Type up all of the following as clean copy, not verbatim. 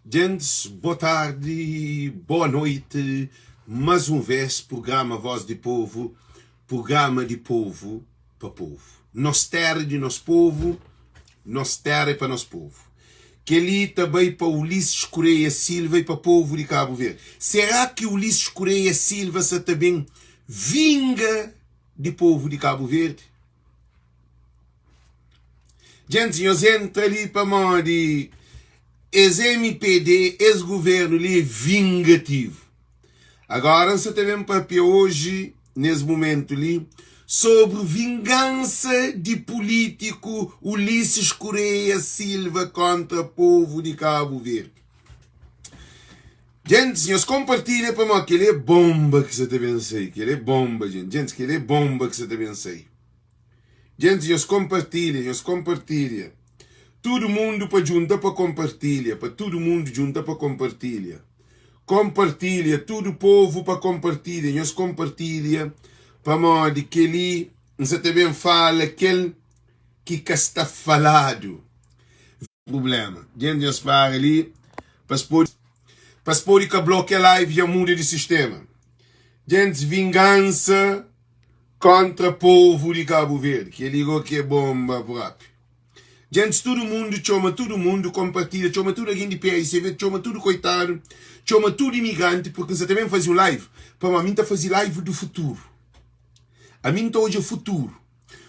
Djentis, bo tardi, boa noiti, mas un ves prugrama Voz di Povu, prugrama di povu pa povu. Nos tera é di nos povu, nos tera é pa nos povu. Kel-li ta bai pa Ulisses Correia Silva y pa povu di Kabu Verdi. Será ki Ulisses Correia Silva sa ta ben vinga di povu di Kabu Verdi? Djentis, nhos entra li pamodi es MPD, es guvernu li é vingativu. Agora N sa ta ben papia oji, nes mumentu li, sobri vingansa di pulítiku Ulisses Correia Silva kontra povu di Kabu Verdi. Djentis, nhos konpartilha pamodi kel-li é bonba ki sa ta ben sai. Kel-li é bonba, djentis. Djentis, kel-li é bonba ki sa ta ben sai. Djentis, nhos konpartilha, nhos konpartilha. Tudu mundu pa djunta pa konpartilha, pa tudu mundu djunta pa konpartilha. Konpartilha, tudu povu pa konpartilha, nhos konpartilha, pamodi kel-li N sa ta ben fala kel ki ka sta faladu. Prublema. Djentis, nhos para li pa es pode pa es pode ka blokia live dja muda di sistema. Djentis, vingansa kontra povu di Kabu Verdi. Kel-li go ki é bonba propi. Djentis, tudu mundu txoma tudu mundu, konpartilha, txoma tudu algen di PAICV, txoma tudu koitadu, txoma tudu imigranti, purki N sa ta ben faze un live, pamodi ami N ta faze live du futuru. Ami N ta odja futuru.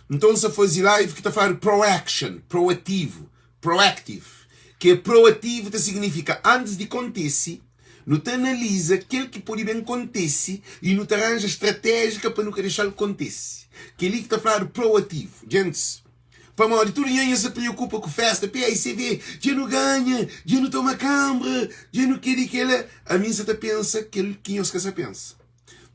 Nton N sa faze live ki ta fladu proaction, proativu, proactive, ki é proativu ta signifika antis di kontise, nu ta analiza kel ki pode ben kontise i nu ta ranja stratéjika pa nu ka dexa-l kontise. Kel-li ki ta fladu proativu. Djentis, pamodi tudu nhanha sa preokupa ku festa, PAICV, dja nu ganha, dja nu toma kanbra, dja nu kel-li, kel-la. Ami N sa ta pensa kel ki nhos ka sa pensa.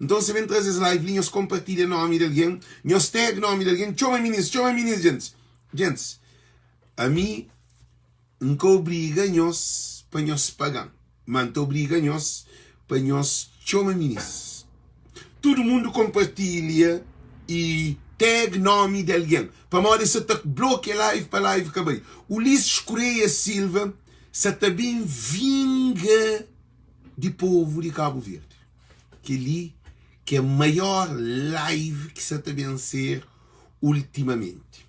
Nton se ben traze es live li nhos konpartilha nomi di algen, nhos tag nomi di algen, txoma minis, txoma minis djentis. Djentis, ami N ka obriga nhos pa nhos paga-m, ma N ta obriga nhos pa nhos txoma minis. Tudu mundu konpartilha i tag nomi di algen, pamodi es sa ta blokia live pa live ka bai. Ulisses Correia Silva sa ta ben vinga di povu di Kabu Verdi. Kel-li ki é maior live ki sa ta ben ser ultimamenti.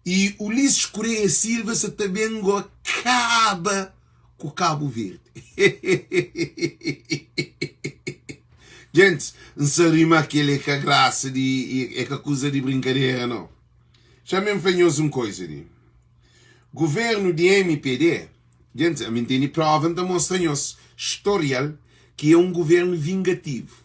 I Ulisses Correia Silva sa ta ben go kaba ku Kabu Verdi. Gentis, N sa ri ma kel-li é ka grasa di, é ka kuza di brinkadera nau. Xa-m ben fla nhos un koza li. Guvernu di mpd Gentis, ami N tene prova, N ta mostra nhos storial ki é un guvernu vingativu.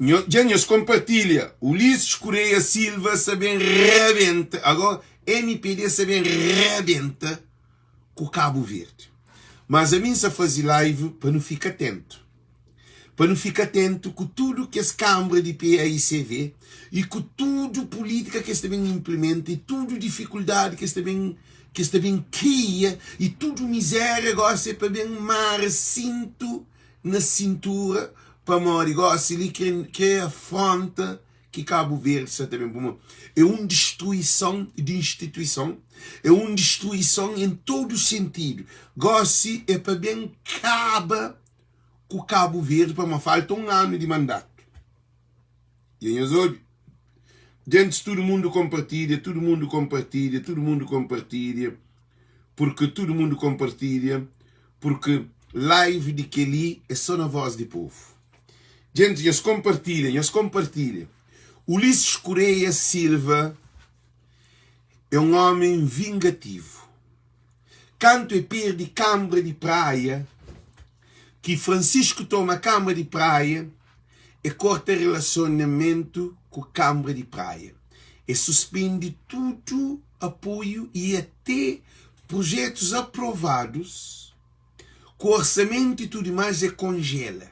Nho, dja nhos konpartilha, Ulisses Correia Silva sa ben rabenta, agora MPD sa ben rabenta ku Kabu Verdi. Mas ami N sa faze live pa nu fika atentu. Pa nu fika atentu ku tudu kes kanbra di PAICV i ku tudu pulitika ki es ta ben inplimenta i tudu difikuldadi ki es ta ben ki es ta ben kria i tudu mizéria gosi é pa ben mara sintu na sintura pamodi gosi li kre kre afronta ki Kabu Verdi sa ta ben pamodi é un distruison di instituison é un distruison en tudu sentidu gosi é pa ben kaba ku Kabu Verdi pamodi falta un anu di mandatu. Dja nhos obi? Djentis tudu mundu konpartilha, tudu mundu konpartilha, tudu mundu konpartilha, purki tudu mundu konpartilha, purki live di kel-li é sô na vós di povu. Djentis nhos konpartilha, nhos konpartilha. Ulisses Correia Silva é un ómi vingativu. Kantu e perde kanbra di Praia, ki Francisco toma kanbra di Praia, e korta relasionamentu ku kanbra di Praia, e suspende tudu apoiu i ate prujetus aprovadus ku orsamentu i tudu mais e konjela,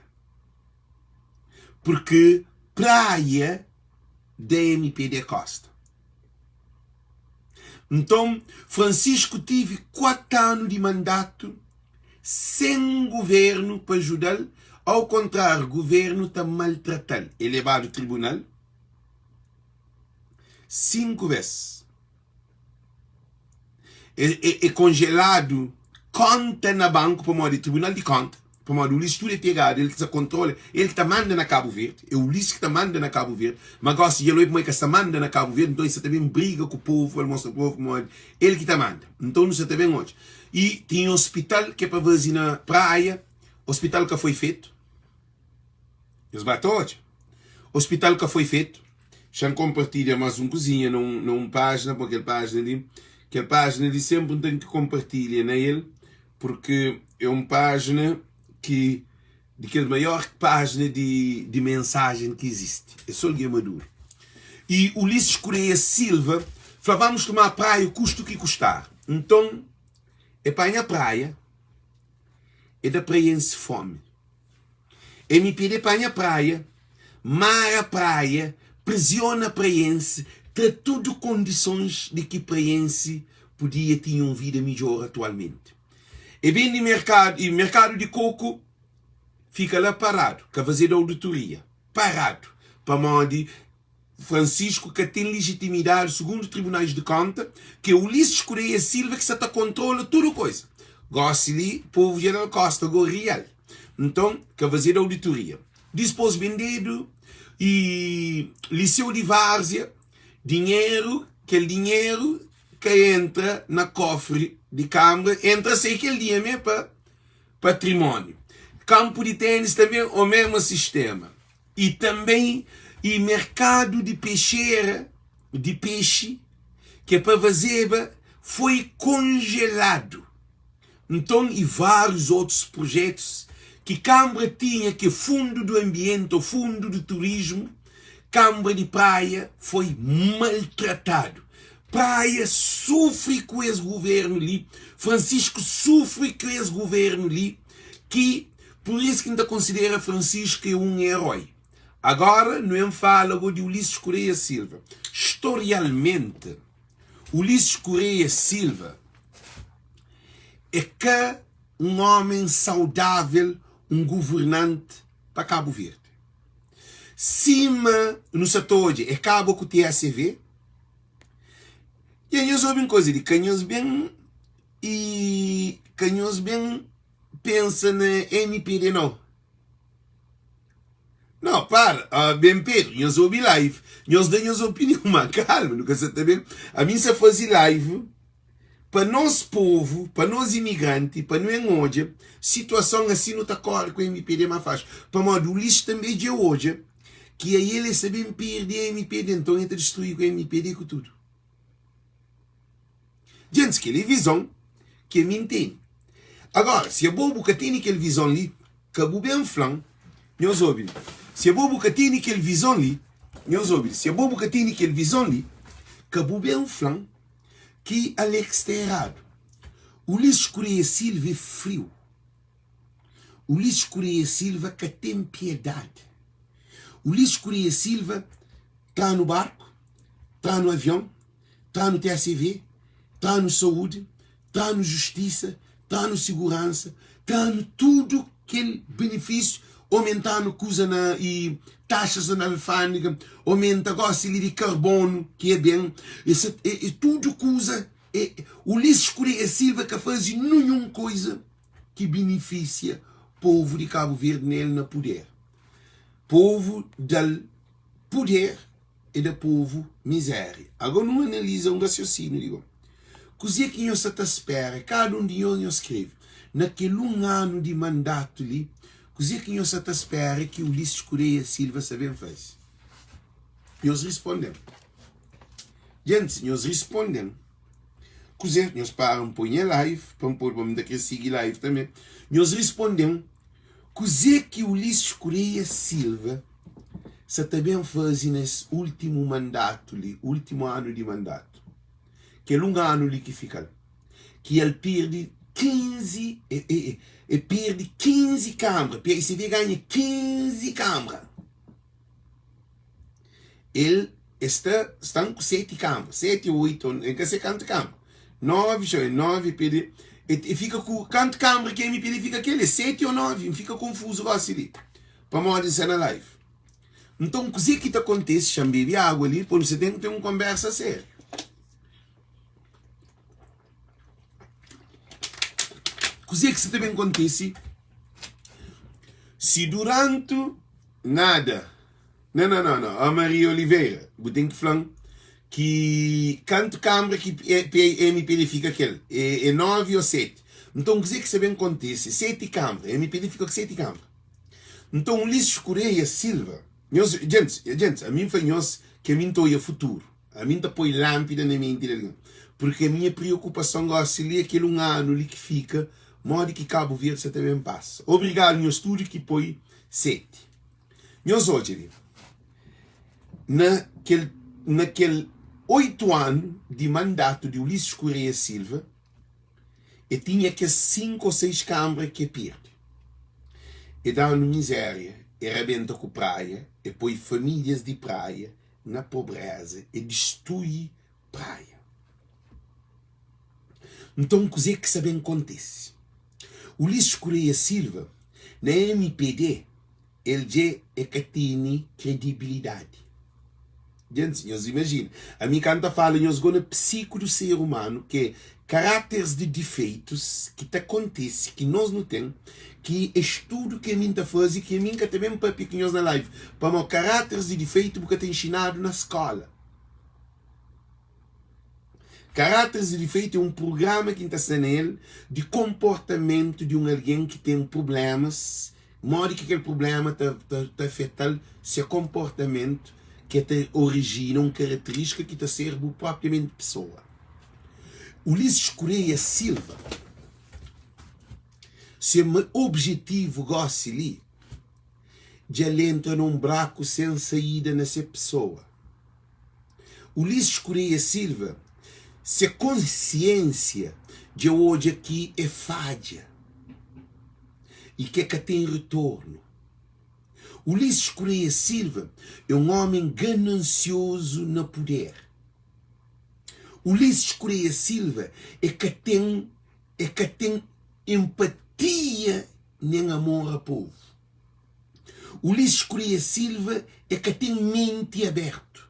purki Praia da mpd kosta. Nton, Francisco tive 4 anu di mandatu sen guvernu pa juda-l, au kontráriu, guvernu ta maltrata-l. El lebadu tribunal 5 bes. É konjeladu konta na banku pamodi Tribunal di Konta, pamodi Ulisses tudu é pegadu, el ki ta kontrola, el ki ta manda na Kabu Verdi, é Ulisses ki ta manda na Kabu Verdi, ma gosi dja el oi pamodi el ka sta manda na Kabu Verdi, nton el sta ta ben briga ku povu pa el mostra povu pamodi el ki ta manda. Nton nu sta ta ben odja. I tinha ospital ki é pa faze na Praia, ospital ka foi fetu. Nhos ba ta odja. Ospital ka foi fetu. Xa-m konpartilha más un kuzinha na un, na un pájina, pa kel pájina li. Kel pájina li sénpri N ten ki konpartilha na el, purki é un pájina ki di kes maior pájina di, di mensajen ki izisti. É sô algen maduru. I Ulisses Correia Silva fla, Vamos tomar praia kustu ki kustar. Nton, e panha praia, e da praiense fómi. MPD panha praia, mara praia, presiona praiense, tra tudu kondisons di ki praiense podia tinha un vida midjor atualmenti. E bende merkadu i merkadu di koku fika la paradu, ka fazedu auditoria, paradu, pamodi Francisco ka ten lijitimidadi sugundu tribunais di konta, ki é Ulisses Correia Silva ki sa ta kontrola tudu koisa. Gosi li povu dja dal kosta go real. Nton ka fazedu auditoria. Dispos bendedu i Liseu di Várzea dinheru, kel dinheru ka entra na kofri di kambra, entra sai kel dia me pa patrimóniu. Kampu di ténis tanbe o mesmu sistema. I tanbê i merkadu di pexera di pexi ke pa fazeba foi konjeladu. Nton i várius otus projetus ki Kanbra tinha ke Fundu du Anbienti ô Fundu du Turismu, Kanbra di Praia foi maltratadu. Praia sufri ku es guvernu li, Francisco sufri ku es guvernu li ki Pur is ki N ta konsidera Francisco é un eroi. Agora nu en fala go di Ulisses Correia Silva. Storialmente, Ulisses Correia Silva é ka un omen saudavel, un guvernante pa Kabu Verdi. Sima nu sa ta odja, e kaba ku TACV. Dja nhos obi un koza di ka nhos ben i ka nhos ben pensa na MPD no. No, para. Ah, ben Pedro, nhos obi live. Nhos da nhos opinião, ma calma, nu ka sa ta ben. A mim sa fazi live pa nos povo, pa nos imigrante, pa nu en odja situação assim nu ta corre ku MPD ma faz. Pamodi Ulisses também dja odja ki a ele sa ben perde MPD, então ele ta destrui ku MPD ku tudo. Djentis, kel é vizon ki ami N tene. Agora, si abo bu ka tene kel vizon li, ka bu ben fla-m, Nhos obi li. Si abo bu ka tene kel vizon li, nhos obi li. Si abo bu ka tene kel vizon li, ka bu ben fla-m ki Alex sta eradu. Ulisses Correia Silva é friu. Ulisses Correia Silva ka ten piedadi. Ulisses Correia Silva tra-nu barku, tra-nu avion, tra-nu TACV, tra-nu saúdi, tra-nu justisa, tra-nu siguransa, tra-nu tudu kel benefísiu, omenta-nu kuza na i taxas na alfândega, omenta gosi li di karbonu ki é ben, e, e, e tudu kuza. E, Ulisses Correia Silva ka faze ninhun koisa ki benefísia povu di Kabu Verdi nel na puder. Povu da-l puder e da povu mizéria. Agora nu analiza un rasiosíniu di go. Kuzê ki nhos sa ta spera? Kada un di nhos, nhos skrebe na kel un anu di mandatu li, kuzê ki nhos sa ta spera ki Ulisses Correia Silva sa ben faze? Nhos risponde-m. Djentis, nhos risponde-m. Kuzê? Nhos para N poi nha live pa N pode, pa N ta kre sigi live tanbê. Nhos risponde-m. Kuzê ki Ulisses Correia Silva sa ta ben faze na es últimu mandatu li, últimu anu di mandatu? Kel un anu li ki fika-l, ki el perde 15, e perde 15 kanbra, PSB ganha 15 kanbra. El es ta sta ku 7 kanbra, 7 ô 8, N ka se kantu kanbra, 9, txeu é 9, pede, e fika ku kantu kanbra ki MPD fika kel é 7 ô 9, N fika konfuzu gosi li, pamodi N sta na live. Nton kuzê ki ta kontese, xa-m bebe agu li, pô nu sta ten ki ten un konbersa sériu. Kuzê ki sa ta ben kontise si duranti nada? Não, não, não, não. Oh, Maria Oliveira, bu ten ki fla-m ki kantu kanbra ki MPD fika kel? É, é 9 ô 7? Nton, kuzê ki sa ben kontise? 7 kanbra. MPD fika ku 7 kanbra. Nton, Ulisses Correia Silva, nhos, djentis, djentis, ami N fla nhos ki ami N ta oia futuru. Ami N ta poi lánpida na menti di algen. Purki ami nha priokupason gósi li é kel un anu li ki fika, modi ki Kabu Verdi sa ta ben pasa. Obrigadu nhos tudu ki poi 7. Nhos odja li, na kel na kel 8 anu di mandatu di Ulisses Correia Silva, e tinha kes 5 ou 6 kanbra ki e pirdi. E da-nu mizéria, e rabenta ku Praia, e poi famílias di Praia na pobreza, e distrui Praia. Nton kuzê ki sa ben kontise? Ulisses Correia Silva na mpd el dje e ka tene kredibilidadi. Djentis, nhos imajina, ami ka N ta fala nhos go na psiku du ser umanu ke karáteres di difeitus ki ta kontise ki nos nu ten ki é studu ki ami N ta faze ki ami N ka ta ben papia ku nhos na live pamo karáteres di difeitu bu ka ta inxinadu na skola. Karáteres di difeitu é un prugrama ki N ta sta na el di konportamentu di un algen ki ten prublémas, modi ki kel prubléma ta ta afeta-l se konportamentu ki ta orijina un karaterístika ki ta ser bu propriamenti pesoa. Ulisses Correia Silva se objetivu gósi li dja el entra na un braku sen saída na se pesoa. Ulisses Correia Silva se konsiensia dja odja ki e fadja y ke ka ten retornu. Ulisses Correia Silva é un omen ganansiozu na puder. Ulisses Correia Silva e ka ten e ka ten empatia nen amor a povu. Ulisses Correia Silva é ka ten menti abertu.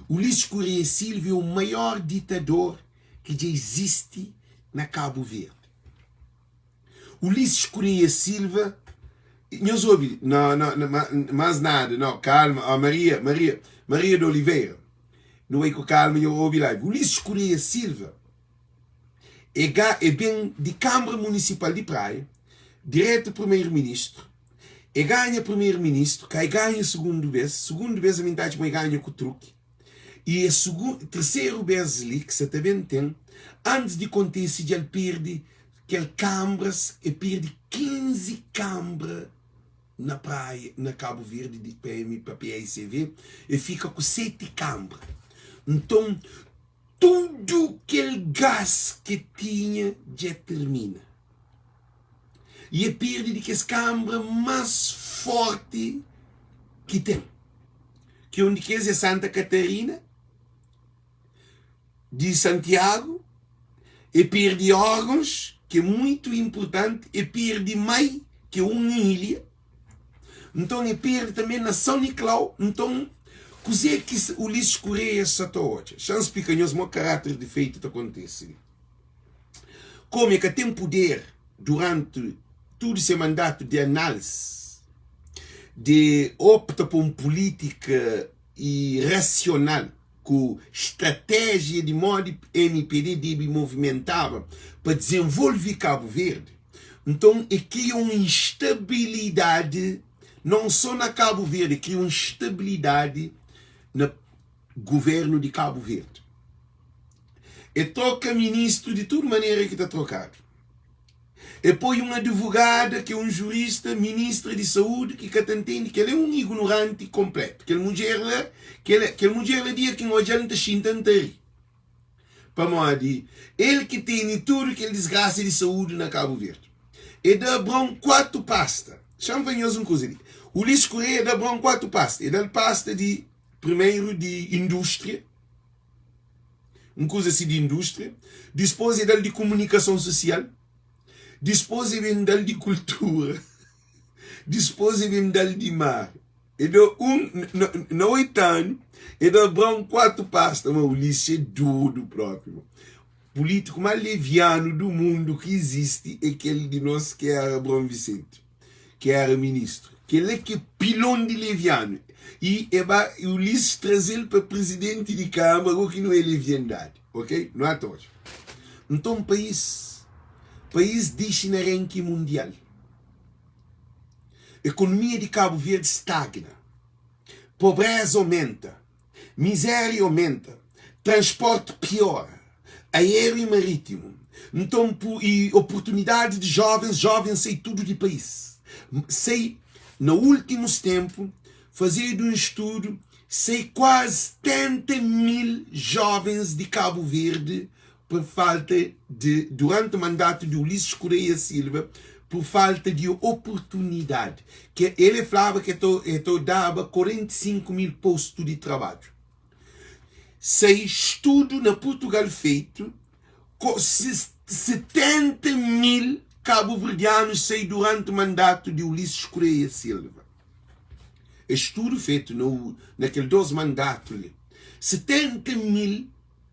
Ulisses Correia Silva é o maior ditador ki dja izisti na Kabu Verdi. Ulisses Correia Silva, nhos obi, no, no, no, mas nada, no, kalma, oh, Maria, Maria, Maria de Oliveira, nu bai ku kalma, nho obi live. Ulisses Correia Silva é ga, é ben di Kâmara Munisipal di Praia, diretu Primeiro-Ministru, é ganha Primeiro-Ministru, ka é ganha sugundu bes, sugundu bes ami N ta atxa ma é ganha ku truki, y é sugun, terseru bes li ki sa ta ben ten, antis di kontise dja el perde kel kâmaras, é perde 15 kâmara na Praia, na Kabu Verdi di PM pa paicv, é fika ku 7 kâmara. Nton, Tudu kel gas ki e tinha dja tirmina i e pirdi di kes kanbra más fórti ki ten, ki un di kes é Santa Katarina, di Santiagu. E pirdi órgons ki é muitu inpurtanti, e pirdi mai ki é un ilha. Nton e perde tanbe na São Niklau. Nton, kuze ki Ulisses Correia sa ta odja? Xa-m splika nhos mo karáter difeitu ta kontise li. Komu e ka ten puder duranti tudu se mandatu di análise, di opta pa un pulítika i rasional ku stratéjia di modi mpd debe movimentaba pa dizenvolve Kabu Verdi, nton e kria un instabilidadi non so na Kabu Verdi, e kria un instabilidadi na guvernu di Kabu Verdi. E troka ministru di tudu manera ki ta trokadu. E poi un advogada ki é un jurista, ministra di saúdi ki ka ta ntende, kel é un ignoranti konpletu. Kel mudjer la, kel mudjer la dia ki N odja-l N ta xinta N ta ri. Pamodi el ki tene tudu kel disgrasa di saúdi na Kabu Verdi. E da Abraon kuatu pasta. Xa-m fla nhos un kuza li. Ulisses Correia da Abraon kuatu pasta. E da-l pasta di primeru di indústria, un kuza si di indústria, dispôs e da-l di kumunikason susial, dispôs e ben da-l di kultura, dispôs e ben da-l di mar. E da un, na, na oitu anu, e da Abraon kuatu pasta. Ma Ulisses é dodu própi, ma. Pulítiku más levianu du mundu ki izisti é kel di nos ki éra Abraon Visenti, ki éra ministru. Kel-la ki é pilon di levianu. I e ba, Ulisses traze-l pa prizidenti di Kâmara, go ki nu é leviandadi. Ok? Nu ata odja. Nton país, país dixi na renki mundial. Ekonomia di Kabu Verdi stagna. Pobreza omenta. Mizéria omenta, transporti piora, aériu i marítimu. Nton, pu i oportunidadi di jóvens, jóvens sai tudu di país. Sai, na últimus ténpu, fazedu un studu, sai kuazi 70 mil jóvens di Kabu Verdi pur falta di, duranti mandatu di Ulisses Correia Silva, pur falta di oportunidadi. Ke el e flaba ke ta e ta daba 45 mil postu di trabadju. Sai studu na Purtugal feitu, ko 70 mil kabuverdianus sai duranti mandatu di Ulisses Correia Silva. Es studu fetu na na kel dos mandatu li. 70 mil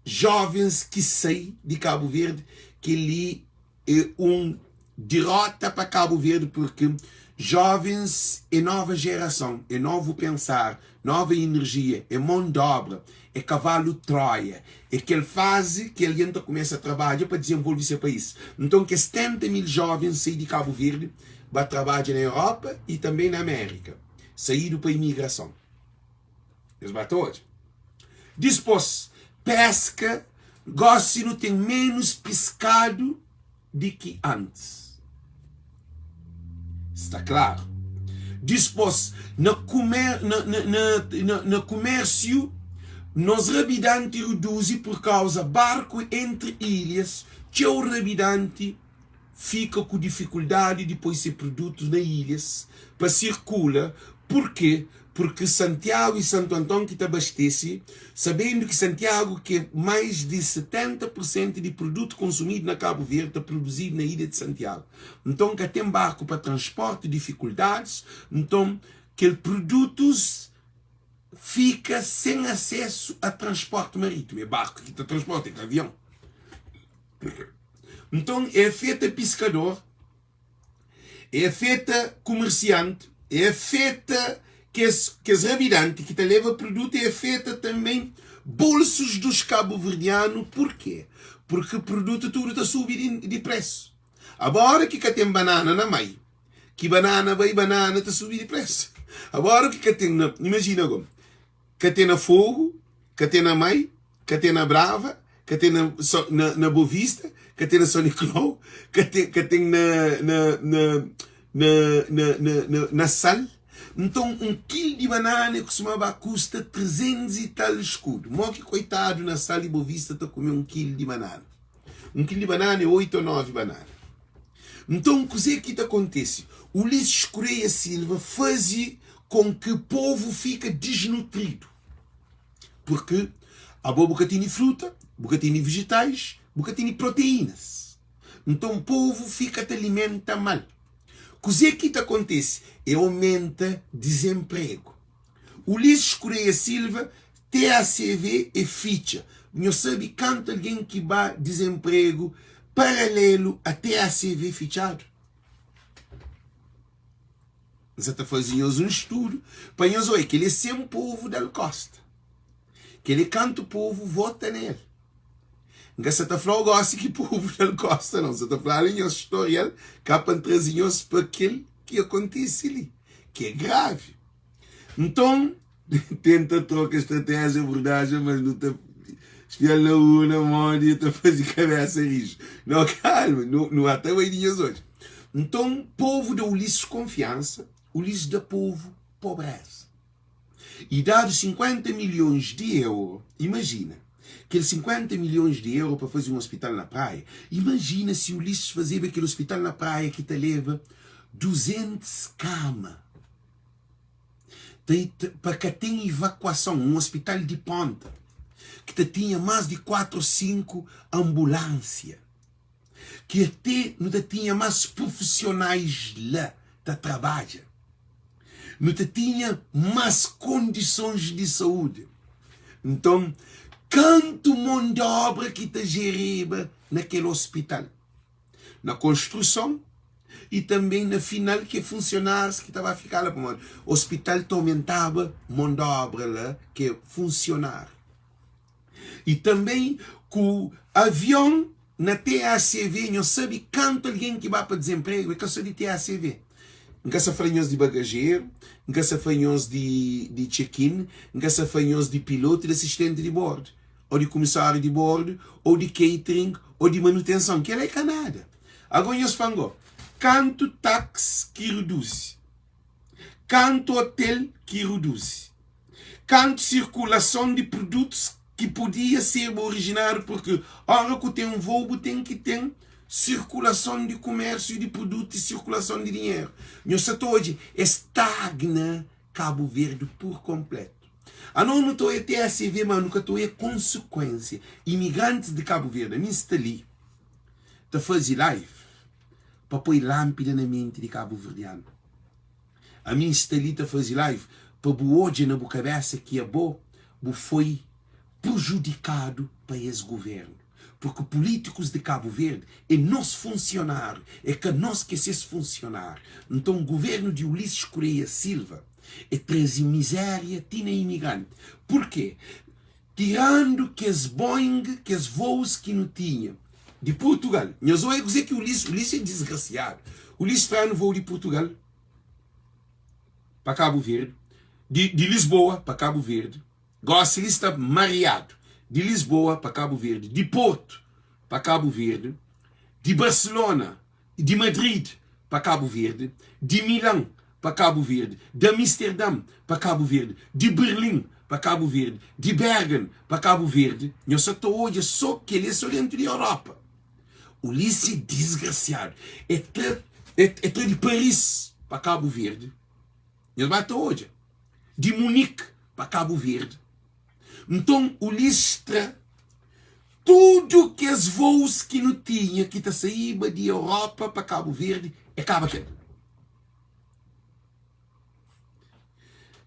Jovens ki sai di Kabu Verdi, kel-li é un dirota pa Kabu Verdi purki jovens é nova jerason, é novu pensar, nova inerjia, é mon d'obra, é kavalu Troia, é kel fazi ki algen ta kumesa trabadja pa dizenvolve se país. Nton kes 70 mil jovens sai di Kabu Verdi ba trabadja na Europa i tanbe na Amérika, saídu pa imigrason. Es ba ta odja. Dispôs, péska, gósi nu ten ménus piskadu di ki antis. Sta klaru. Dispôs, na kumer, na, na, na, na, na kumérsiu, nos rabidanti reduzi purkauza barku entri ilhas, txeu rabidanti fika ku difikuldadi di poi se produtus na ilhas pa sirkula. Purkê? Purkê Santiagu i Santu Anton ki ta abastese, sabendu ki Santiagu ki é mais di 70 pur sentu di produtu konsumidu na Kabu Verdi ta produzidu na ilha di Santiagu. Nton ka ten barku pa transporti, difikuldadis, nton kel produtus fika sen asesu a transporti maritimu, é barku ki ta transporta, é ka avion. Nton, e afeta piskador, e afeta kumersianti, e afeta kes, kes rabidanti ki ta leba produtu, e afeta tanben bolsus dos kabuverdianu. Purkê? Purki produtu tudu ta subi di, di presu. Abora ki ka ten banana na mai, ki banana bai, banana ta subi di presu. Abora ki ka ten na, imajina go, ka ten na Fogu, ka ten na Mai, ka ten na Brava, ka ten na, so, na, na Boa Vista, ka ten na São Nicolau, ka ten, ka ten na, na, na, na, na, na, na, na Sal. Nton, un kil di banana kustuma ba kusta 300 i tal eskudu. Mo ki koitadu na Sal i Boa Vista ta kume un kil di banana? Un kil di banana é 8 ou 9 banana. Nton, kuzê ki ta kontise? Ulisses Correia Silva faze kon ki povu fika disnutridu. Purki abo bu ka tene fruta, bu ka tene vejetais, bu ka tene proteinas. Nton povu fika ta alimenta mal. Kuzê ki ta kontise? É omenta dizenpregu. Ulisses Correia Silva, TACV é fitxa. Nho sabe kantu algen ki ba dizenpregu paralelu a TACV fitxadu? N sa ta faze nhos un studu pa nhos oia kel-li é sen povu da-l kósta. Kel-li é kantu povu vota na el. N ka sa ta fla-u gósi ki povu da-l kósta, nau. N sa ta fla-l nhos storial ka pa N traze nhos pa kel ki akontise li, ki é gravi. Nton, tenta troka stratéjia, abordajen, mas nu ta spia-l na urna modi e ta faze kabésa riju. No, kalma, nu, nu ata bai di nhos odja. Nton, povu da Ulisses konfiansa, Ulisses da povu pobreza. E dadu 50 milhons di euro, imajina, kel 50 milhons di euro pa faze un ospital na Praia, imajina si Ulisses fazeba kel ospital na Praia ki ta leba 200 kama. Ta, pa ka ten ivakuason, un ospital di ponta ki ta tinha más di 4 ô 5 anbulánsia, ki ate nu ta tinha más prufisionais la ta trabadja, nu ta tinha más kondisons di saúdi. Nton. Kantu mon di obra ki ta jeriba na kel ospital, na konstruson i tanbê na final ki é funsionárius ki ta ba fika la, pamodi ospital ta omentaba mon di obra la ki é funsionáriu. I tanbê ku avion na TACV, nhos sabe kantu algen ki ba pa dizenpregu? É ka sô di TACV. N ka sa fla nhos di bagajeru, N ka sa fla nhos di di check-in, N ka sa fla nhos di pilotu, di asistenti di bordu, ô di kumisáriu di bordu, ô di catering, ô di manutenson. Kel-la é ka nada. Agó nhos fla-m gó, kantu taksi ki reduzi? Kantu otel ki reduzi? Kantu sirkulason di produtus ki podia serba orijinadu purki ora ku ten vou bu ten ki ten sirkulason di kumérsiu di produtu i sirkulason di dinheru. Nhos sa ta odja es stagna Kabu Verdi pur konpletu. Anos nu ta oia TSV ma nu ka ta oia konsekuensia. Imigrantis di Kabu Verdi, ami N sta li ta fazi live pa poi lanpida na menti di kabuverdianu. Ami N sta li ta faze live pa bu odja na bu kabesa ki abo bu foi prejudikadu pa es governu. Porque politikus di Kabu Verdi é nos funsionariu, é ka nos ki é ses funsionariu. Nton governu di Ulisses Correia Silva é traze mizeria ti na imigranti. Purke? Tirandu kes Boeing, kes voos ki nu tinha di Purtugal. Nhos oia kuzê ki Ulisses, Ulisses é disgrasiadu. Ulisses tra-nu voo di Purtugal pa Kabu Verdi, di, di Lisboa pa Kabu Verdi. Gósi li sta mariadu. Di Lisboa pa Kabu Verdi, di Portu pa Kabu Verdi, di Barcelona di Madrid pa Kabu Verdi, di Milan pa Kabu Verdi, di Amisterdam pa Kabu Verdi, di Berlin pa Kabu Verdi, di Bergen pa Kabu Verdi, nhos sa ta odja so kel é so dentu di Europa. Ulisses é disgrasiadu, é tra é tra di Paris pa Kabu Verdi, nhos ba ta odja, di Munich pa Kabu Verdi. Nton Ulisses tra Tudu kes vôus ki nu tinha ki ta saíba di Europa pa Kabu Verdi e kaba kel.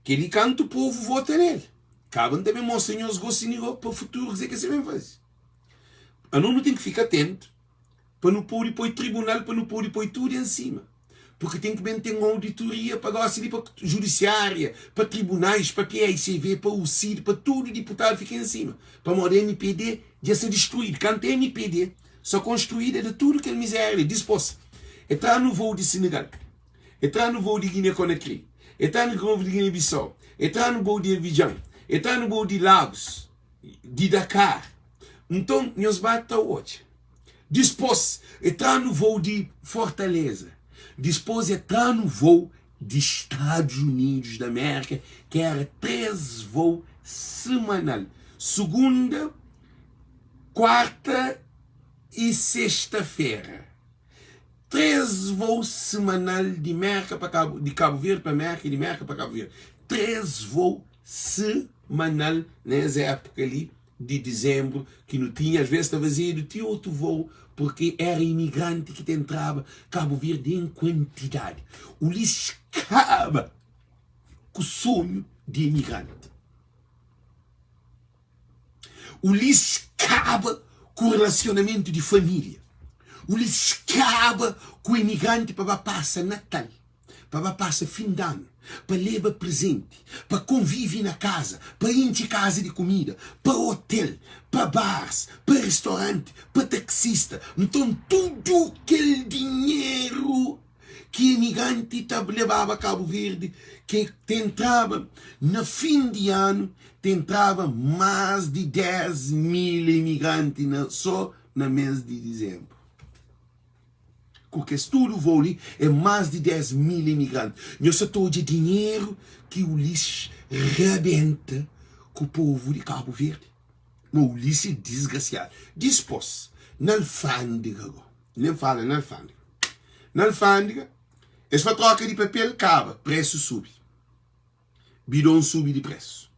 Kel-li kantu povu vota nel. Kaba N ta ben mostra nhos gosi ni go pa futuru kuzê ki es ta ben faze. Anos nu ten ki fika atentu. pa nu pode poi tribunal, pa nu pode poi tudu en sima. Porque ten ki ben ten auditoria pa gosi li pa judisiaria, pa tribunais, pa PICV, pa UCID, pa tudu diputadu fika en sima. Pamodi MPD dja sta distruidu. Kantu MPD sta konstruidu e da tudu kel mizeria li. Dispos e tra-nu vou di Senegal, e tra-nu vou di Guiné Conakry, e tra-nu vou di Guiné Bissau, e tra-nu vou di Abidjan, e tra-nu vou di Lagos, di Dakar. Nton nhos ba ta odja. Dispôs, e tra-nu vôu di Fortaleza. Dispôs, e tra-nu vôu di Stadus Unidus di Amérika, ki éra 3 vôu semanal, sugunda, kuarta y sexta-fera. 3 vôu semanal di Mérka pa Kabu, di Kabu Verdi pa Mérka y di Mérka pa Kabu Verdi. 3 vôu semanal na es épuka li. di dizembru ki nu tinha, as ves ta fazedu ti otu vou porque era imigranti ki ta entraba Kabu Verdi em kuantidadi. Ulisses kaba ku sonhu di imigranti. Ulisses kaba ku relasionamentu di familia. Ulisses kaba ku imigranti pa ba pasa Natal. pa ba pasa fin d'anu, pa leba prezenti, pa konvive na kaza, pa intxi kaza di kumida, pa otel, pa bars, pa ristoranti, pa taksista. Nton, tudu kel dinheru ki imigranti ta lebaba Kabu Verdi, ki ta entraba na fin di anu, ta entraba más di 10 mil imigranti na so na mês di dizembru. Ku kes tudu vou li é más di 10 mil imigranti. Nhos sa ta odja dinheru ki Ulisses rabenta ku povu di Kabu Verdi? Ma Ulisses é disgrasiadu. Dispôs, na alfândega go, nem fala na alfândega. Na alfândega, es fla troka di papel kaba, presu subi. Bidon subi di presu.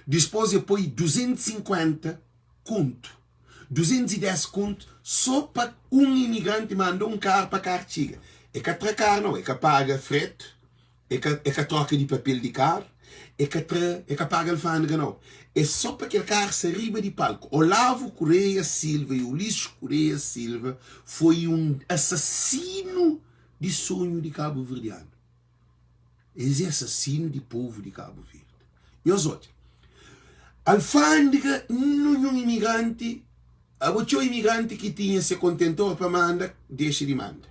Dispôs e poi 250 kontu 210 kontu so pa un imigranti manda un karu pa karu txiga. E ka tra karu nau, e ka paga fretu, e ka e ka troka di papel di karu, E ka tra, e ka paga alfândega nau. É só pa kel karu sta riba di palku. Olavo Correia Silva e Ulisses Correia Silva foi un asasinu di sonhu di kabuverdianu. Es é asasinu di povu di Kabu Verdi. Nhos odja, alfândega ninhun imigranti, abo txeu imigranti ki tinha se kontentor pa manda, dexa di manda.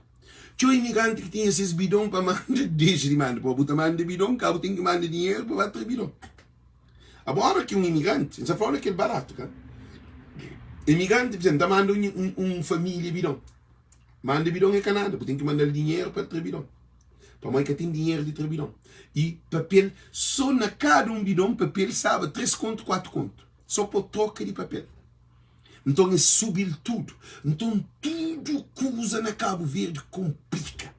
Txeu imigranti ki tinha ses bidon pa manda, dexa di manda. Pabia bu ta manda bidon, ka bu ten ki manda dinheru pa ba tra bidon. Abo ora ki un imigranti, N sa fla-u na kel baratu ka, imigranti, pur izenplu, ta manda un família bidon. Manda bidon é ka nada, bu ten ki manda-l dinheru pa el tra bidon. Pamodi ka ten dinheru di tra bidon. I papel, so na kada un bidon papel staba 3 kontu, 4 kontu. So po troka di papel. Nton es subi-l tudu. Nton tudu kuza na Kabu Verdi konplika.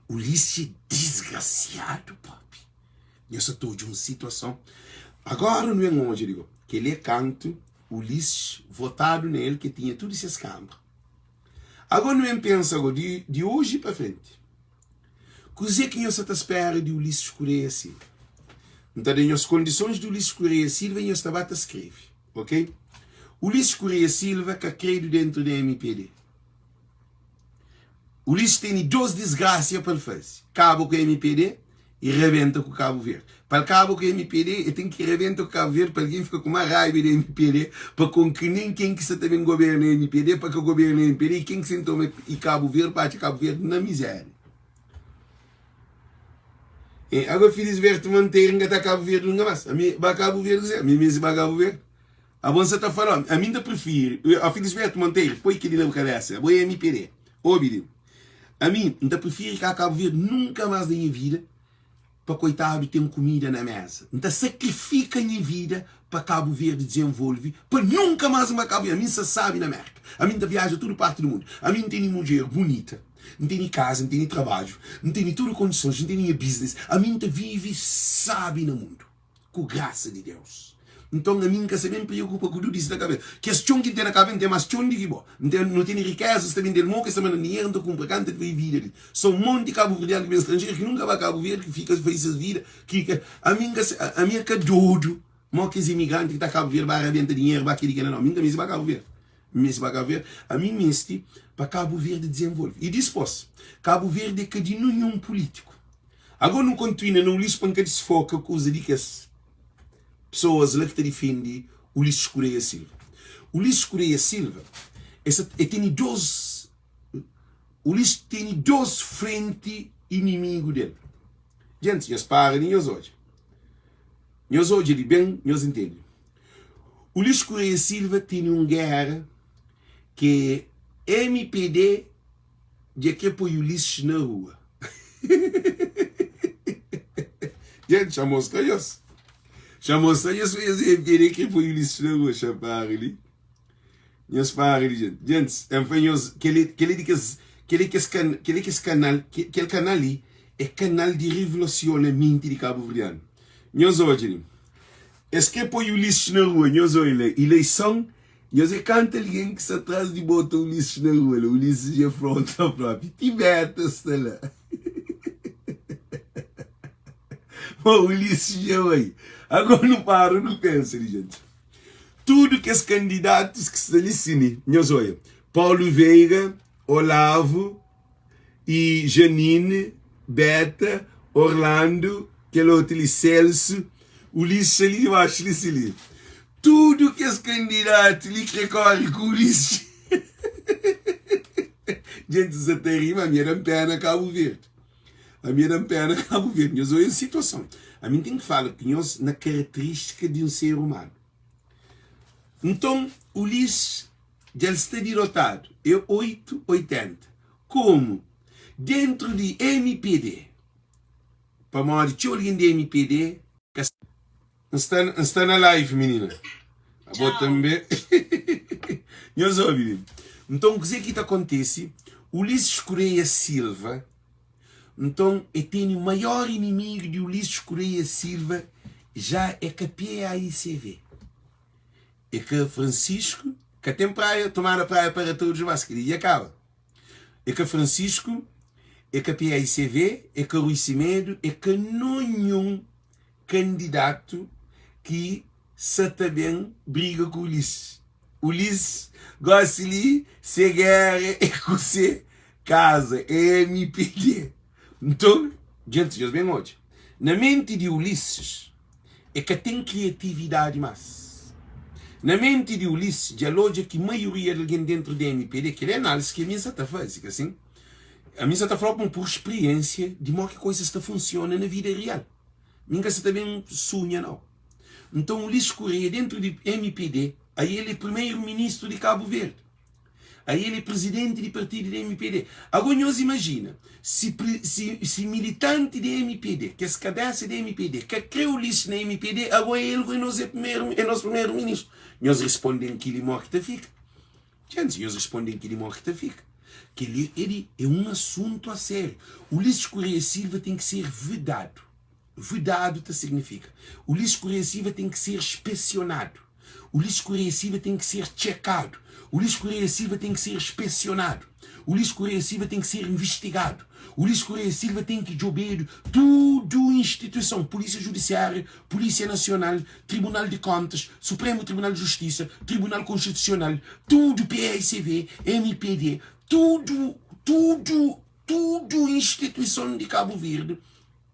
Ulisses é disgrasiadu propi. Nha sa ta odja un situason. Agora nu ben odja di go. Kel-li é kantu Ulisses votadu na el ke tinha tudu ses kanbra. Agora nu ben pensa go di di oji pa frenti. Kuzê ki nhos sa ta spera di Ulisses Correia Silva? N ta da nhos kondisons di Ulisses Correia Silva y nhos ta ba ta skrebe, ok? Ulisses Correia Silva ka kredu dentu di mpd. Ulisses tene dos disgrasia pa el faze, kaba ku mpd y rabenta ku Kabu Verdi. Pa el kaba ku mpd, el ten ki rabenta ku Kabu Verdi pa algen fika ku más raiba di mpd, pa konke nen ken ki sa ta ben goberna mpd pa ka goberna mpd y ken ki sen toma y Kabu Verdi pa atxa Kabu Verdi na mizéria. E agora Felisberto Monteiro nka ta Kabu Verdi nunka más. Ami ba Kabu Verdi kuzê? Ami meste ba Kabu Verdi. Abo nsa ta fala, ami nta prifiri, ó Felisberto Monteiro, poi keli na bu kabesa, abo é mpd, obi li. Ami N ta prifiri ka Kabu Verdi nunka más na nha vida pa koitadu ten kumida na mesa. N ta sakrifika nha vida pa Kabu Verdi dizenvolve pa nunka más N ba Kabu Verdi. Ami N sta sabi na Merka. Ami N ta viaja tudu parti di mundu. Ami N tene mudjer bunita, N tene kaza, N tene trabadju, N tene tudu kondisons, N tene nha biznis. Ami N ta vive sabi na mundu. Ku grasa di Deus. Nton, ami N ka sta ben preokupa ku dudis na kabesa. Kes txon ki N ten na kabesa, N ten mas txon di ki bo. N ten, nu tene rikeza, sta ben del mo, kes ta manda-m dinheru, N ta kunpra kanta ki bai vida li. So un monti kabuverdianu ki ben stranjeru, ki nunka ba Kabu Verdi, ki fika fai ses vida, ki ka, ami N ka sta, ami é ka dodu mo kes imigranti ki ta Kabu Verdi ba rabenta dinheru, ba kili kila. Nau, ami N ka meste ba Kabu Verdi. N meste ba Kabu Verdi. Ami N meste pa Kabu Verdi dizenvolve. I dispos, Kabu Verdi é ka di ninhun pulítiku. Agora nu kontinua na Ulisses pa N ka disfoka kuza di kes pesoas la ki ta difende Ulisses Correia Silva. Ulisses Correia Silva e sa e tene dos Ulisses tene dos frenti inimigu del. Gentis, nhos para di nhos odja. Nhos odja di ben, nhos intende. Ulisses Correia Silva tene un gera ke mpd Dja ke poi Ulisses na rua. Gente, xa mostra nhos. Xa mostra nhos pa nhos entende ke poi Ulisses na rua. Xa para li. Nhos para li, gente. Gente, N fla nhos, kel kel di kes, kel kes kan, kel kes kanal, kel kanal li é kanal di revolusiona menti di kabuverdianu. Nhos odja li. Es kre poi Ulisses na rua, nhos odja la, ileison Nhos é kanta algen ki sta tras di bota Ulisses na rua la Ulisses dja fronta propi ti beta sta la ma Ulisses dja bai agora nu para nu pensa li gente tudu kes kandidatus ki sta li si nhos oia Paulo Veiga Olavo e Janine, Beta, Orlando, kel otu li Celso, Ulisses ali di baxu li si li. Tudu kes kandidatu li kre kore ku Ulisses. Djentis sa ta ri, ma ami da-m pena Kabu Verdi. Ami da-m pena Kabu Verdi. Nhos oia situason. Ami N ten ki fala ku nhos na karateristika di un ser umanu. Nton, Ulisses Dja el sta dirotadu, é 8, 80. Komu dentru di mpd, pamodi txeu algen di mpd ka. N sta N sta na live minina. Abo tanbe. Nhos obi li. Nton kuze ki ta kontese? Ulisses Correia Silva, nton e tene maior inimigu di Ulisses Correia Silva ja é ka PAICV. É ka Francisco, ka tem praia, tomada praia para todos mas kel-li dja kaba. É ka Francisco, é ka PAICV, é ka Rui Semedo, é ka nonhun. kandidatu ki sa ta ben briga ku Ulisses. Ulisses gosi li se gera é ku se kaza, é MPD. Nton, djentis, nhos ben odja, na menti di Ulisses e ka ten kriatividadi más. Na menti di Ulisses dja el odja ki maioria di algen dentru di MPD, kel-li é análisi ki ami N sa ta faze, ka sin? Ami N sa ta fla-u pur spriensia di mo ki koizas ta funsiona na vida real. Mi N ka sa ta ben sunha nau. Nton Ulisses Correia dentru di mpd, ael é primeru ministru di Kabu Verdi, ael é prizidenti di partidu di mpd. Ago nhos imajina si si militanti di mpd, kes kabesa di mpd ka kre Ulisses na mpd, ago el ku é nos é nos primeru ministru. Nhos risponde-m kili mo ki ta fika? Djentis, nhos risponde-m kili mo ki ta fika? Keli é di é un asuntu a sériu. Ulisses Correia Silva ten ki ser vedadu. Vedadu ta signifika Ulisses Correia Silva ten ki ser spesionadu. Ulisses Correia Silva ten ki ser txekadu. Ulisses Correia Silva ten ki ser spesionadu. Ulisses Correia Silva ten ki ser investigadu. Ulisses Correia Silva ten ki djobedu tudu instituison, Polísia Judisiária, Polísia Nasional, Tribunal di Kontas, Supremu Tribunal di Justisa, Tribunal Konstitusional, tudu PAICV, MPD, tudu, tudu, tudu instituison di Kabu Verdi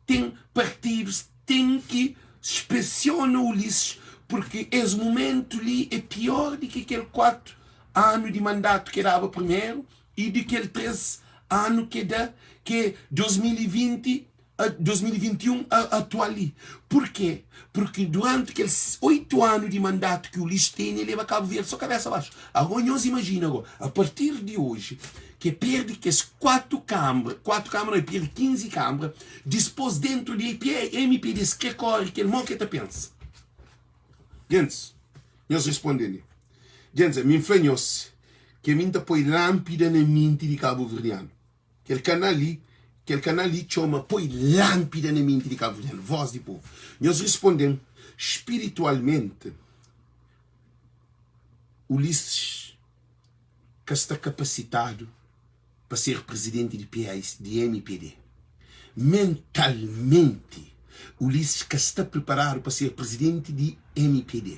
Ten partidus ten ki spesiona Ulisses porque es mumentu li é pior di ki kel 4 anu di mandatu ke daba primeru y di kel 3 anu ke da ke 2020 a 2021 a atual li. Porquê? Porque duranti kel 8 anu di mandatu ki Ulisses tene el leba Kabu Verdi so kabesa baxu. Ago nhos imajina ago a partir di oji ke perde kes 4 kanbra, 4 kanbra nau, e perde 15 kanbra, dispos dentru di MPD es kre kore kel mo ke ta pensa. Gentis, nhos responde li. Gentis, ami N fla nhos ke mi N ta poi lanpida na minti di kabuverdianu. Kel kanal li, kel kanal li txoma poi lanpida na minti di kabuverdianu, vos di povu. Nhos responde-m, spiritualmente, Ulisses ka sta kapasitadu pa ser prizidenti di PAIC, di MPD. Mentalmenti, Ulisses ka sta priparadu pa ser prizidenti di MPD.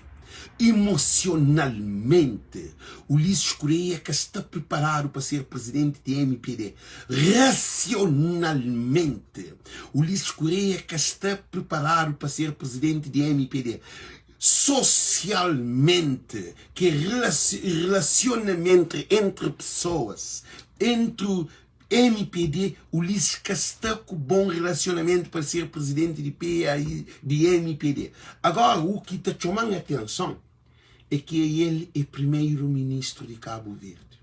Emosionalmenti, Ulisses Correia ka sta priparadu pa ser prizidenti di MPD. Rasionalmenti, Ulisses Correia ka sta priparadu pa ser prizidenti di MPD. Sosialmente, ki relasionamentu entri pesoas, entri mpd, Ulisses ka sta ku bon relasionamentu pa ser prizidenti di PAI, di mpd. Agora, u ki ta txoma-m atenson é ki el é primeru ministru di Kabu Verdi.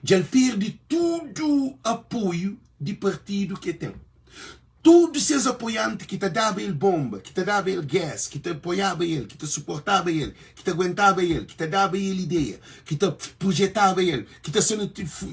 Dja el perde tudu apoiu di partidu ki el ten. Tudu ses apoianti ki ta daba el bonba, ki ta daba el gas, ki ta apoiaba el, ki ta suportaba el, ki ta aguentaba el, ki ta daba el ideia, ki ta projetaba el, ki ta sta na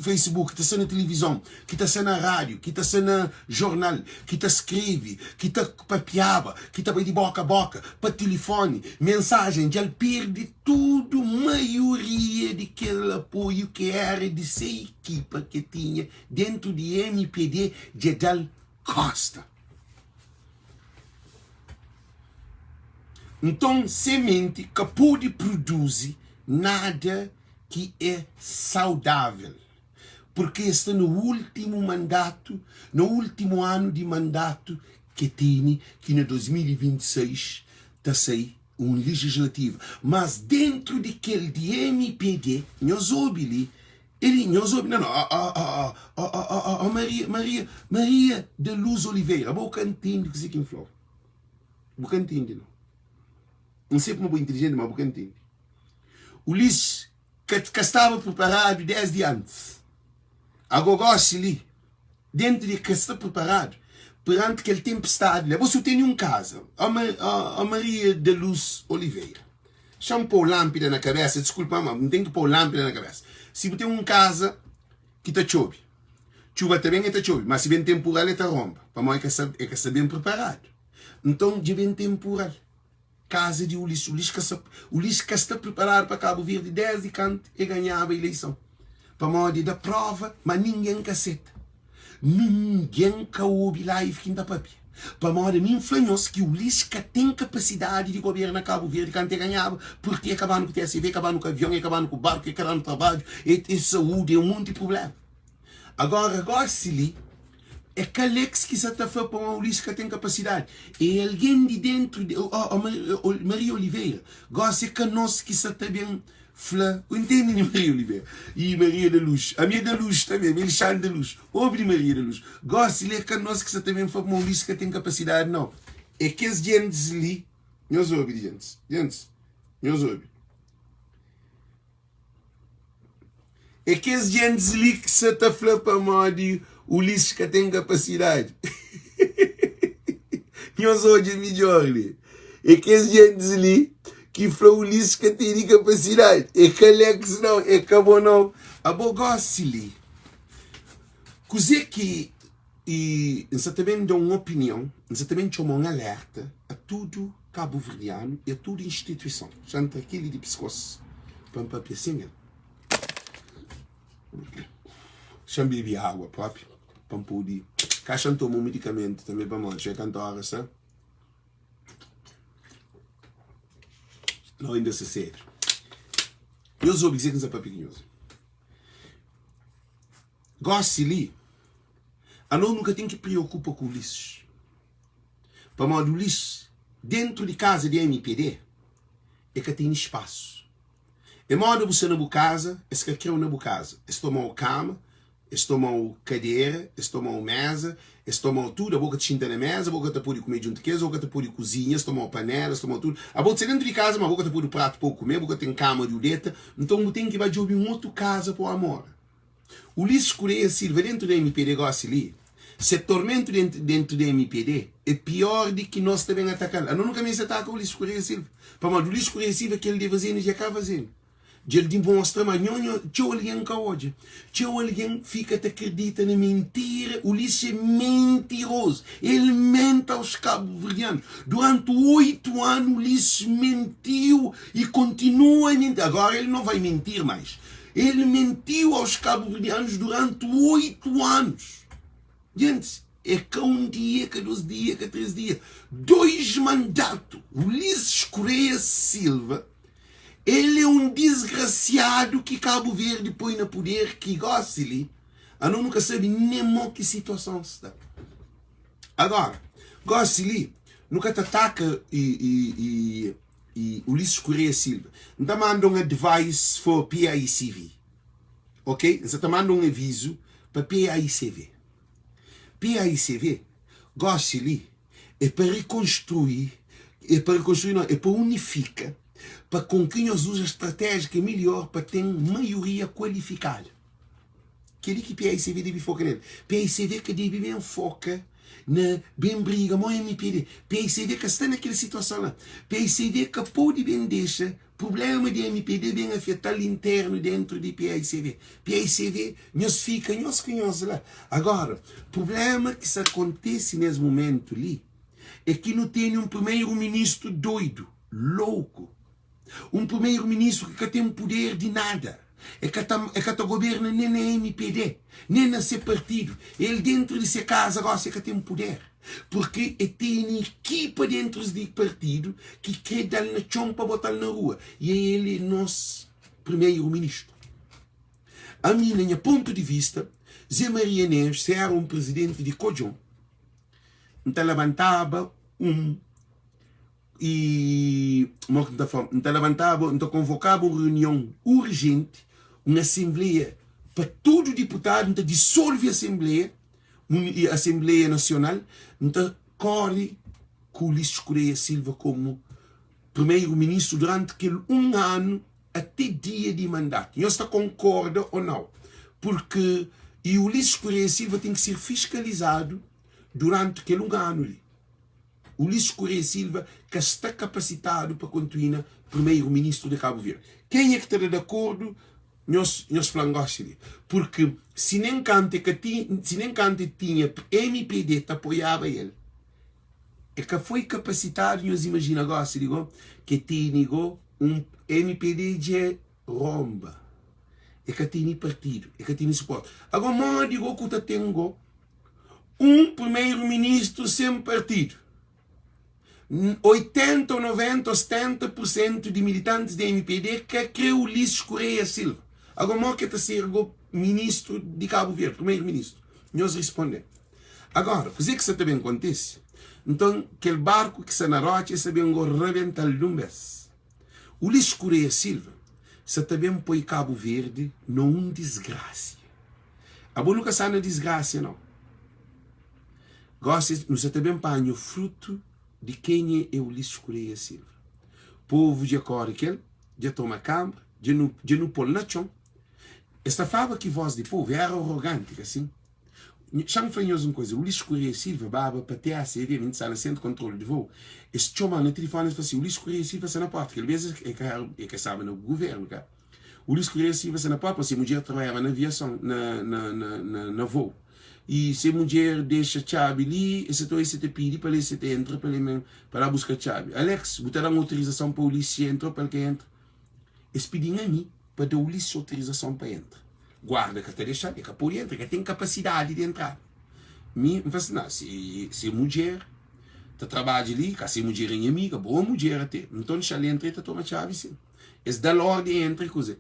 Facebook, ki ta sta na tilivizon, ki ta sta na rádiu, ki ta sta na jornal, ki ta skrebe, ki ta papiaba, ki ta bai di boka a boka, pa tilifoni, mensajen, dja el perde tudu maioria di kel apoiu ki éra di se ekipa ki el tinha Dentu di mpd dja da-l kosta. Nton se menti ka pode produzi nada ki é saudável, purke el sta na últimu mandatu, na últimu anu di mandatu ke tene, ki na 2026 ta sai un legislativa. Mas dentru di kel di mpd, nhos obi li, Eli, nhos obi, não, não, ó, ó, ó, ó, ó, ó, ó, Maria, Maria, Maria da Luz Oliveira, bo ka ntende kuzê ki N fla-u. Bu ka ntende, não. N sei kuma bo é inteligente, mas bu ka ntende. Ulisses ka, ka staba preparadu desdi antis. Ago gosi li, dentu di ka sta preparadu peranti kel tenpestadi la. Bo si bu tene un kaza, ó, ó, Maria da Luz Oliveira, Xa-m pô-u lánpida na kabésa, diskulpa-m, ma N ten ki pô-u lánpida na kabésa. Si bu ten un kaza ki ta txobe, txuba ta ben, e ta txobe, má si ben tenpural e ta ronba, pamodi e ka sta, e ka sta ben priparadu. Nton, dja ben tenpural kaza di Ulisses. Ulisses ka sta, Ulisses ka sta priparadu pa Kabu Verdi désdi kantu e ganhaba ileison, pamodi e da próva ma ningen ka seta. Ningen ka obi live ki N ta papia. Pamodi ami N fla nhos ki Ulis ka ten kapasidadi di goberna Kabu Verdi kantu e ganhaba, purki e kaba-nu ku TSV, e kaba-nu ku avion, e kaba-nu ku barku, e ka da-nu trabadju, e e saúdi, e un monti prubléma. Agora, gósi li, é ka Alex ki sa ta fla pamodi Ulis ka ten kapasidadi, é algen di déntu di, ó, ó, Maria Oliveira, gósi é ka nos ki sa ta ben Fla, U ntende di Maria Oliveira i Maria da Luz. Ami é da Luz tanbe, ami é Alexandre da Luz. Obi di Maria da Luz. Gosi li é ka nos ki sa ta ben fla pamodi Ulisses ka ten kapasidadi, nau. É kes djentis li. Nhos obi di djentis. Djentis, nhos obi. É kes djentis li ki sa ta fla pamodi Ulisses ka ten kapasidadi. Nhos odja midjor li. É kes djentis li ki fla Ulisses ka tene kapasidadi. É ka Alex nau, é ka bo nau. Abo gosi li, kuzê ki i N sa ta ben da un opinion, N sa ta ben txoma un alerta a tudu kabuverdianu i a tudu instituison. Xa N tra kel-li di piskos pa N papia sen el. Xa N bebe agua propi pa N pode ka xa N toma un medikamentu tanbe pamodi xa é kantu ora sa. Nau inda sta sedu. Nhos obi kuzê ki N sta papia ku nhos. Gósi li, anos nu ka ten ki preokupa ku Ulisses. Pamodi Ulisses, dentu di kaza di mpd, e ka tene spasu. É moda bu sta na bu kaza, es ka kreu na bu kaza. Es toma-u kama, Es toma-u kadera, es toma-u méza, es toma-u tudu. Abo ka ta xinta na méza, abo ka ta pode kume djuntu ku es, abo ka ta pode kuzinha. Es toma-u panéla, es toma-u tudu. Abo ta sta déntu di kaza, má abo ka ta pode pratu pa bu kume, bu ka ten kama di bu deta. Nton, bu ten ki ba djobe un otu kaza pa bu ba mora. Ulisses Correia Silva, déntu di mpd gósi li, se tormentu déntu di mpd é piór di ki nos ta ben ataka-l. Anos nu ka meste ataka Ulisses Correia Silva, pamodi Ulisses Correia Silva kel di faze-nu dja ka faze-nu. Dja el dimostra ma nho nho txeu algen ka odja. Txeu algen fika ta kridita na mintira. Ulisses é mentirozu. El mente aos kabuverdianus. Duranti 8 anu Ulisses mentiu i kontinua a mentir. Agora el não vai mentir mais. El mentiu aos kabuverdianus duranti 8 anos. Gentis, é ka un dia, é ka dos dia, é ka três dia. Dois mandatu. Ulisses Correia Silva El é un disgrasiadu ki Kabu Verdi poi na puder ki gosi li ano nu ka sabi nen mo ki situason sta. Agora, gosi li nu ka ta ataka i, i, i, i Ulisses Correia Silva. N ta manda un advice for PAICV. Ok? N sa ta manda un avizu pa PAICV. PAICV, gosi li É pa rikonstrui, é pa rikonstrui não, é pa unifika, pa konki nhos uza stratégia ki é melhor pa ten maioria kualifikadu. Kel-li ki PAICV debe foka nel. PAICV ka debe ben foka na ben briga mo mpd. PAICV ka sta na kel situason la. PAICV ka pode ben dexa Prublema di mpd ben afetal internu dentru di paicv. Paicv nhos fika nhos ku nhos la. Agora, prublema ki sa kontesi nes mumentu li é ki nu tene un primeru ministru doidu, louku. Un primeru ministru ki ka ten puder di nada. E ka ta e ka ta goberna nen na mpd, nen na se partidu. El dentru di se kaza gosi e ka ten puder. Purki e tene ekipa dentrus di partidu ki kre da-l na txon pa bota-l na rua. I el e nos primeru ministru. Ami, na nha pontu di vista, Ze Maria Neves, se era un prezidenti di Kodjon, N ta labantaba un i mo ki N ta fla, N ta labantaba, N ta konvokaba un reunion urjenti, un asenbleia pa tudu diputadu, N ta disolve asenbleia, Asenbleia Nasional, N ta kóre ku Ulisses Correia Silva komu Primeru Ministru duranti kel un anu ate dia di mandatu. Nhos ta konkorda o nau? Purki i Ulisses Correia Silva ten ki ser fiskalizadu duranti kel un anu li. Ulisses Correia Silva ka sta kapasitadu pa kontuina Primeru Ministru di Kabu Verdi. Kenha ki ta da di akordu, nhos nhos fla-m gosi li. Purki si nen kantu e ka ti si nen kantu e tinha mpd ta apoiaba el, e ka foi kapasitadu. Nhos imajina gosi li go ke tene go un mpd dje ronba, e ka tene partidu, e ka tene suporti. Ago modi go ku ta ten go? Un primeru ministru sen partidu. 80 ou 90 ou 70 por sentu di militantis di mpd ka kre Ulisses Correia Silva. Ago mo ke ta ser go ministru di Kabu Verdi, primeru ministru? Nhos risponde-m. Agora, kuze ki sa ta ben kontise? Nton, kel barku ki sa na rotxa e sa ben go rabenta-l dun bes. Ulisses Correia Silva sa ta ben poi Kabu Verdi na un disgrasia. Abo nu ka sa na disgrasia nau. Gosi nu sa ta ben panha frutu di kenha é Ulisses Correia Silva. Povu dja kore kel, dja toma kanbra, dja nu dja nu pol na txon. Es ta flaba ki voz di povu era oroganti, ka sin? Xa-m fla nhos un kuza, Ulisses Correia Silva baba pa TACV, mi N ta sta na Sentru Kontrolu di Vou, es txoma-m na tilifoni es fla si, Ulisses Correia Silva sta na porta. Kel bes e ka era e ka staba na guvernu ka. Ulisses Correia Silva sta na porta, ma se mudjer trabadjaba na aviason, na na na na vou. I se mudjer dexa txabi li, e sa ta oi, se ta pidi pa el, se ta entra pa el men, pa la buska txabi. Alex, bu ta da-m autorizason pa Ulisses entra o pa el ka entra? Es pidi-m ami pa da Ulisses autorizason pa entra. Guarda ka ta dexa-l, e ka pode entra, e ka ten kapasidadi di entrada. Mi, N fla si, na, se, se mudjer ta trabadja li, ka se mudjer é nha amiga, boa mudjer ate, nton dexa-l entra, e ta toma txabi sin. Es da-l ordi, e entra i kuze.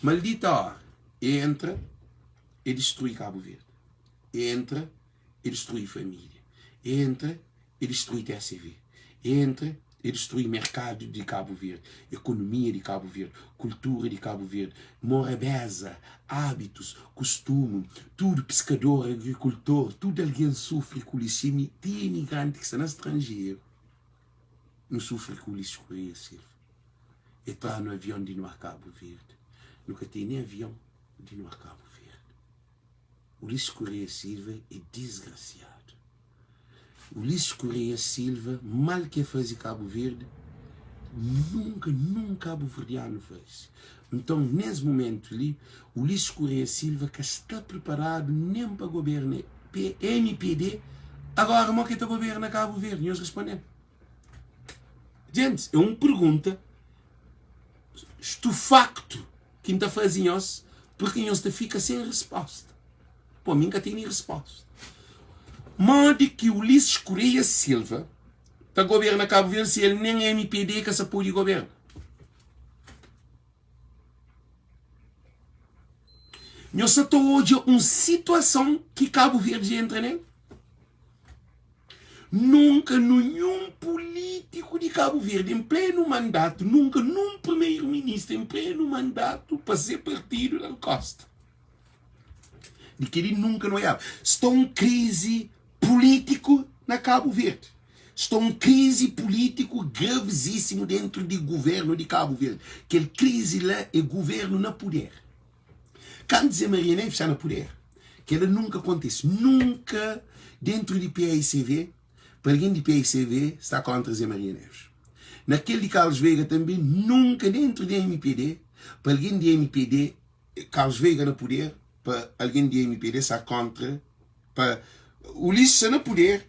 Maldita ora, e entra. E distrui Kabu Verdi. E entra, e distrui família. E entra, e distrui TSV. E entra, e distrui merkadu di Kabu Verdi, ekonomia di Kabu Verdi, kultura di Kabu Verdi, morabeza, ábitus, kustumu, tudu piskador, agrikultor, tudu algen sufri ku li. Si ti imigranti ki sta na stranjeru, nu sufri ku li. Correia Silva, e tra-nu avion di nu a Kabu Verdi. Nu ka tene avion. Di no a Kabu Verdi. Ulisses Correia Silva é disgrasiadu. Ulisses Correia Silva, mal ki é faze Kabu Verdi, nunka, nun kabuverdianu faze. Nton, nes mumentu li, Ulisses Correia Silva ka sta priparadu nen pa goberna mpd, agora mo ki el ta goberna Kabu Verdi? Nhos responde-m. Djentis, é un pergunta stufaktu. Ki N ta faze nhos purki nhos ta fika sen resposta. Po, mi N ka tene resposta. Modi ki Ulisses Correia Silva ta goberna Kabu Verdi si el nen mpd ka sa pode goberna? Nhos sa ta odja un situason ki Kabu Verdi dja entra nel? Nunka nunhun pulítiku di Kabu Verdi en plenu mandatu, nunka nun primeru ministru en plenu mandatu pa se partidu dal kosta. Di kel-li nunka nu oiaba. Sta un krizi pulítiku na Kabu Verdi. Sta un krizi pulítiku gravizísimu dentru di guvernu di Kabu Verdi. Kel krizi la é guvernu na puder. Kantu Zé Maria Neves sta na puder, kela nunka kontise. Nunka dentru di paicv, pa algen di paicv sta kontra Zé Maria Neves. Na kel di Carlos Veiga tanbe, nunka dentru di mpd, pa algen di mpd, Carlos Veiga na puder, pa algen di mpd sta kontra, pa Ulisses sta na puder,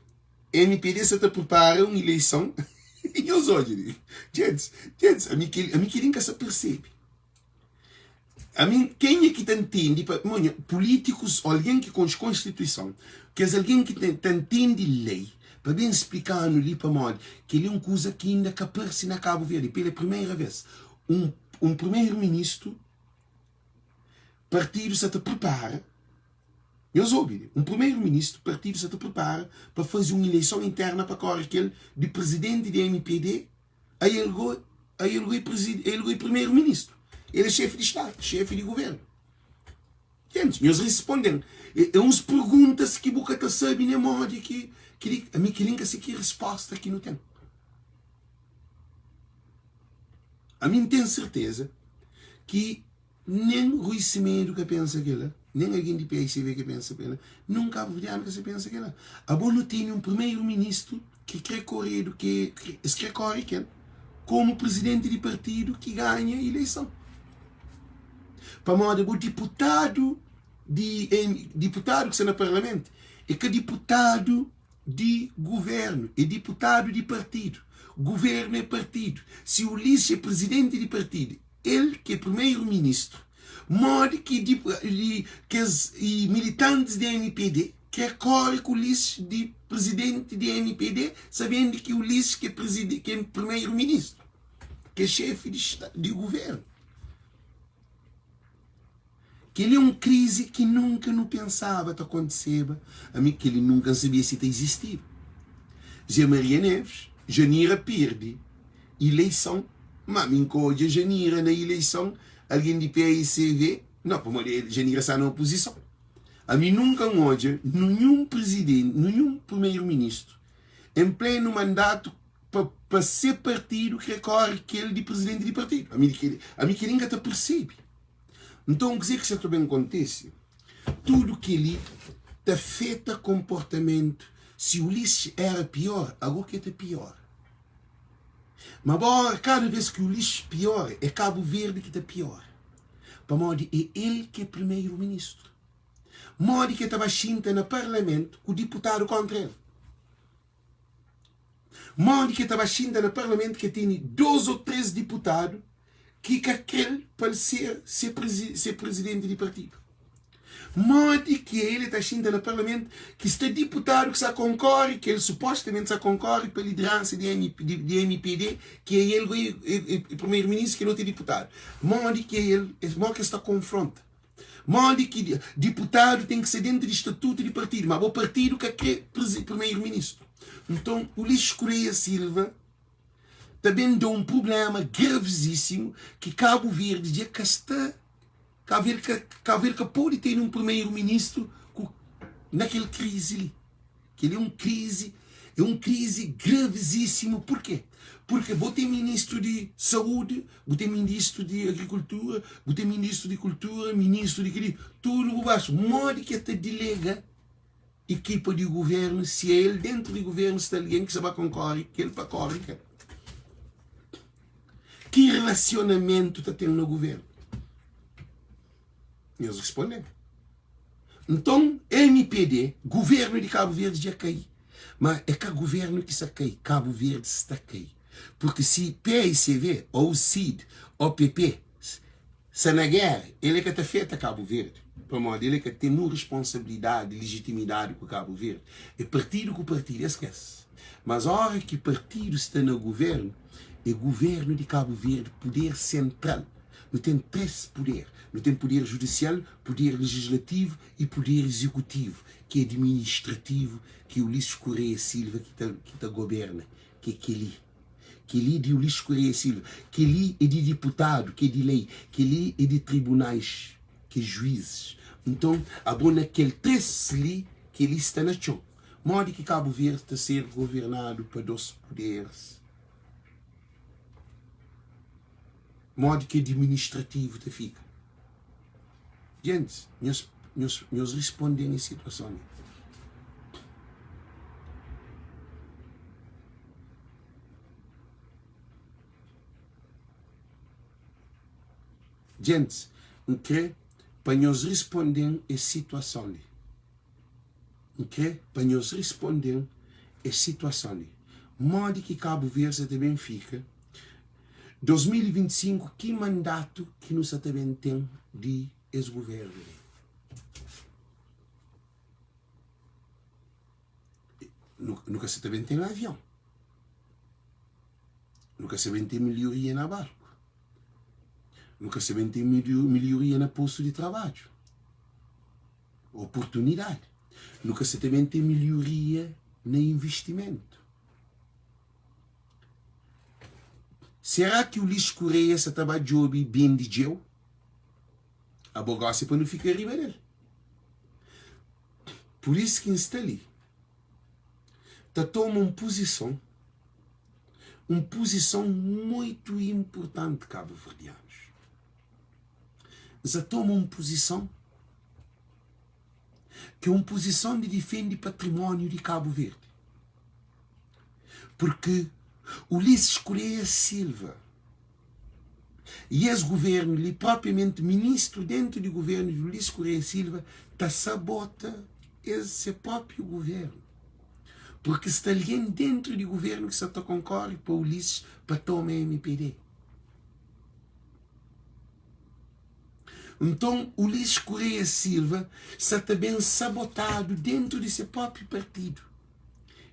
mpd sta ta pripara un ileison. Nhos odja li. Djentis, djentis, ami kel, ami kel-li N ka sta persebe. Ami, kenha ki ta ntende pa, monha, pulítikus ô algen ki konxe konstituison, kes algen ki ta ntende lei, pa ben splika-nu li pamodi kel-li é un kuza ki inda ka parse na Kabu Verdi, pela primeira vez, un un primeru-ministru, partidu sa ta pripara, nhos obi li, un primeru-ministru, partidu sa ta pripara pa faze un ileison interna pa kore kel di prizidenti di mpd, Ael go, ael go é prezid, ael go é primeru ministru. El é xefi di stadu, xefi di guvernu. Entendes? Nhos responden. É, é uns perguntas ki bu ka ta sabe nem modi ki, ki li, ami kel-li N ka se ki resposta ki nu ten. Ami N ten serteza ki Nen Rui Semedo ka pensa kela, nen algen di PICV ka pensa kela, nun kabuverdianu ka sa pensa kela. Abo nu tene un primeru ministru ki kre koredu ke es kre kore kel komu prezidenti di partidu ki ganha ileison. Pamodi abo diputadu di diputadu ki sta na parlamentu e ka diputadu di guvernu, é diputadu di partidu. Guvernu é partidu. Si Ulisses é prezidenti di partidu, el ki é primeru-ministru, modi ki kes militantis di mpd. Kre kore ku Ulisses di presidenti di mpd sabendu ki Ulisses ki é ki é primeiro ministro, ki é xefi di di governo. Kel-li é un krizi ki nunka nu pensaba ta kontiseba. Ami kel-li nunka N sabia si ta izistiba. Zé Maria Neves, Janira perde ileison, má mi N ka odja Janira na ileison, algen di paicv, nau, pamodi Janira sta na opozison. Ami nunka N odja ninhun prizidenti, ninhun primeru-ministru en plenu mandatu pa pa se partidu kre kore kel di prizidenti di partidu. Ami kel ami kel-li N ka ta persebe. Nton kuzê ki sa ta ben kontise? Tudu kel-li ta afeta konportamentu. Si Ulisses éra piór, ago ki el ta pióra. Má bóra kada bês ki Ulisses pióra, é Kabu Verdi ki ta pióra. Pamodi é el ki é primeru-ministru. Modi ki el ta ba xinta na parlamentu ku diputadu kóntra el? Modi ki el ta ba xinta na parlamentu ki el tene dôs ô três diputadu ki ka kre-l pa el ser se se prizidenti di partidu? Modi ki el ta xinta na parlamentu ki sta diputadu ki sta konkore, ki el supostamenti sta konkore pa lideransa di di mpd, ki é el é primeru-ministru kel otu é diputadu? Modi ki el modi ki es ta konfronta? Modi ki diputadu ten ki ser dentu di statutu di partidu, ma bo partidu ka kre primeru-ministru. Nton, Ulisses Correia Silva ta ben da un prublema gravizísimu ki Kabu Verdi dja ka sta, Kabu Verdi ka, Kabu Verdi ka pode tene un primeru-ministru ku na kel krizi li. Kel-li é un krizi, é un krizi gravizísimu. Purkê? Purke bo ten ministru di saúdi, bu ten ministru di agrikultura, bu ten ministru di kultura, ministru di kel-li, tudu bu baxu. Modi ki el ta dilega ekipa di guvérnu si el déntu di guvérnu sta algen ki sta ba konkore ku el pa kóre ku el? Ki relasionamentu ta ten na guvérnu? Nhos responde-m. Nton, mpd, Guvernu di Kabu Verdi dja kai. Ma é ka guvernu ki sa kai, Kabu Verdi sta kai. Purki si paicv ou cid ou pp sa na géra, el é ka ta afeta Kabu Verdi, pamodi el é ka ten nun risponsabilidadi, lijitimidadi ku Kabu Verdi. É partidu ku partidu, es skese. Mas óra ki partidu sta na guvernu, é guvernu di Kabu Verdi, puder sentral. Nu ten 3 puder. Nu ten puder judisial, puder lejislativu y puder izekutivu, ki é administrativu, ki é Ulisses Correia Silva ki ta ki ta goberna, ki é kel-li. Kel-li di Ulisses Correia Silva. Kel-li é di diputadu, ki é di lei. Kel-li é di tribunais, ki é juízes. Nton, abo na kel 3 li, kel-li sta na txon. Modi ki Kabu Verdi ta ser governadu pa 2 puderis? Modi ki administrativu ta fika? Gentis, nhos, nhos, nhos risponde-m es situason li. Gentis, N kre pa nhos risponde-m es situason li. N kre pa nhos risponde-m es situason li. Modi ki Kabu Verdi sa ta ben fika 2025? Ki mandatu ki nu sa ta ben ten di es guvernu li? Nu, nu ka sa ta ben ten avion. Nu ka sa ben ten milhoria na barku. Nu ka sa ben ten milhoria na postu di trabadju. Oportunidadi. Nu ka sa ta ben ten milhoria na investimentu. Será ki Ulisses Correia sa ta ba djobe bende djeu? Abo gosi pa nu fika riba del. Pur isu ki N sta li ta toma un puzison, un puzison muitu inpurtanti, kabuverdianus. N sa toma un puzison ki é un puzison di difende patrimóniu di Kabu Verdi. Purki Ulisses Correia Silva y es guvérnu li, propriamenti ministru déntu di guvérnu di Ulisses Correia Silva, ta sabota es se própriu guvérnu. Purki sta algen déntu di guvérnu ki sa ta konkóre pa Ulisses pa toma mpd. Nton, Ulisses Correia Silva sa ta ben sabotadu dentu di se propi partidu,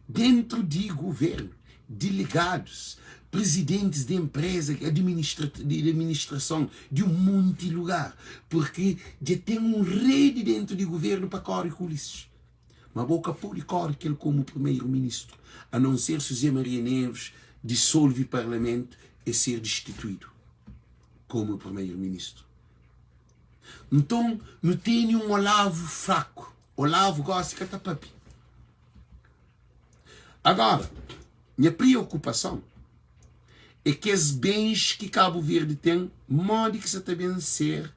dentu di guvernu, delegadus, prizidentis di enpreza, di administrason di un monti lugar, purki dja ten un redi dentu di guvernu pa kore ku Ulisses. Ma bo ka pode kore kel komu primeru ministru, a non ser si José Maria Neves disolve parlamentu e ser distituidu komu primeru ministru. Nton, nu tene un Olavo fraku. Olavo gosi ka ta papia. Agora, nha priokupason é kes bens ki Kabu Verdi ten, modi ki sa ta ben ser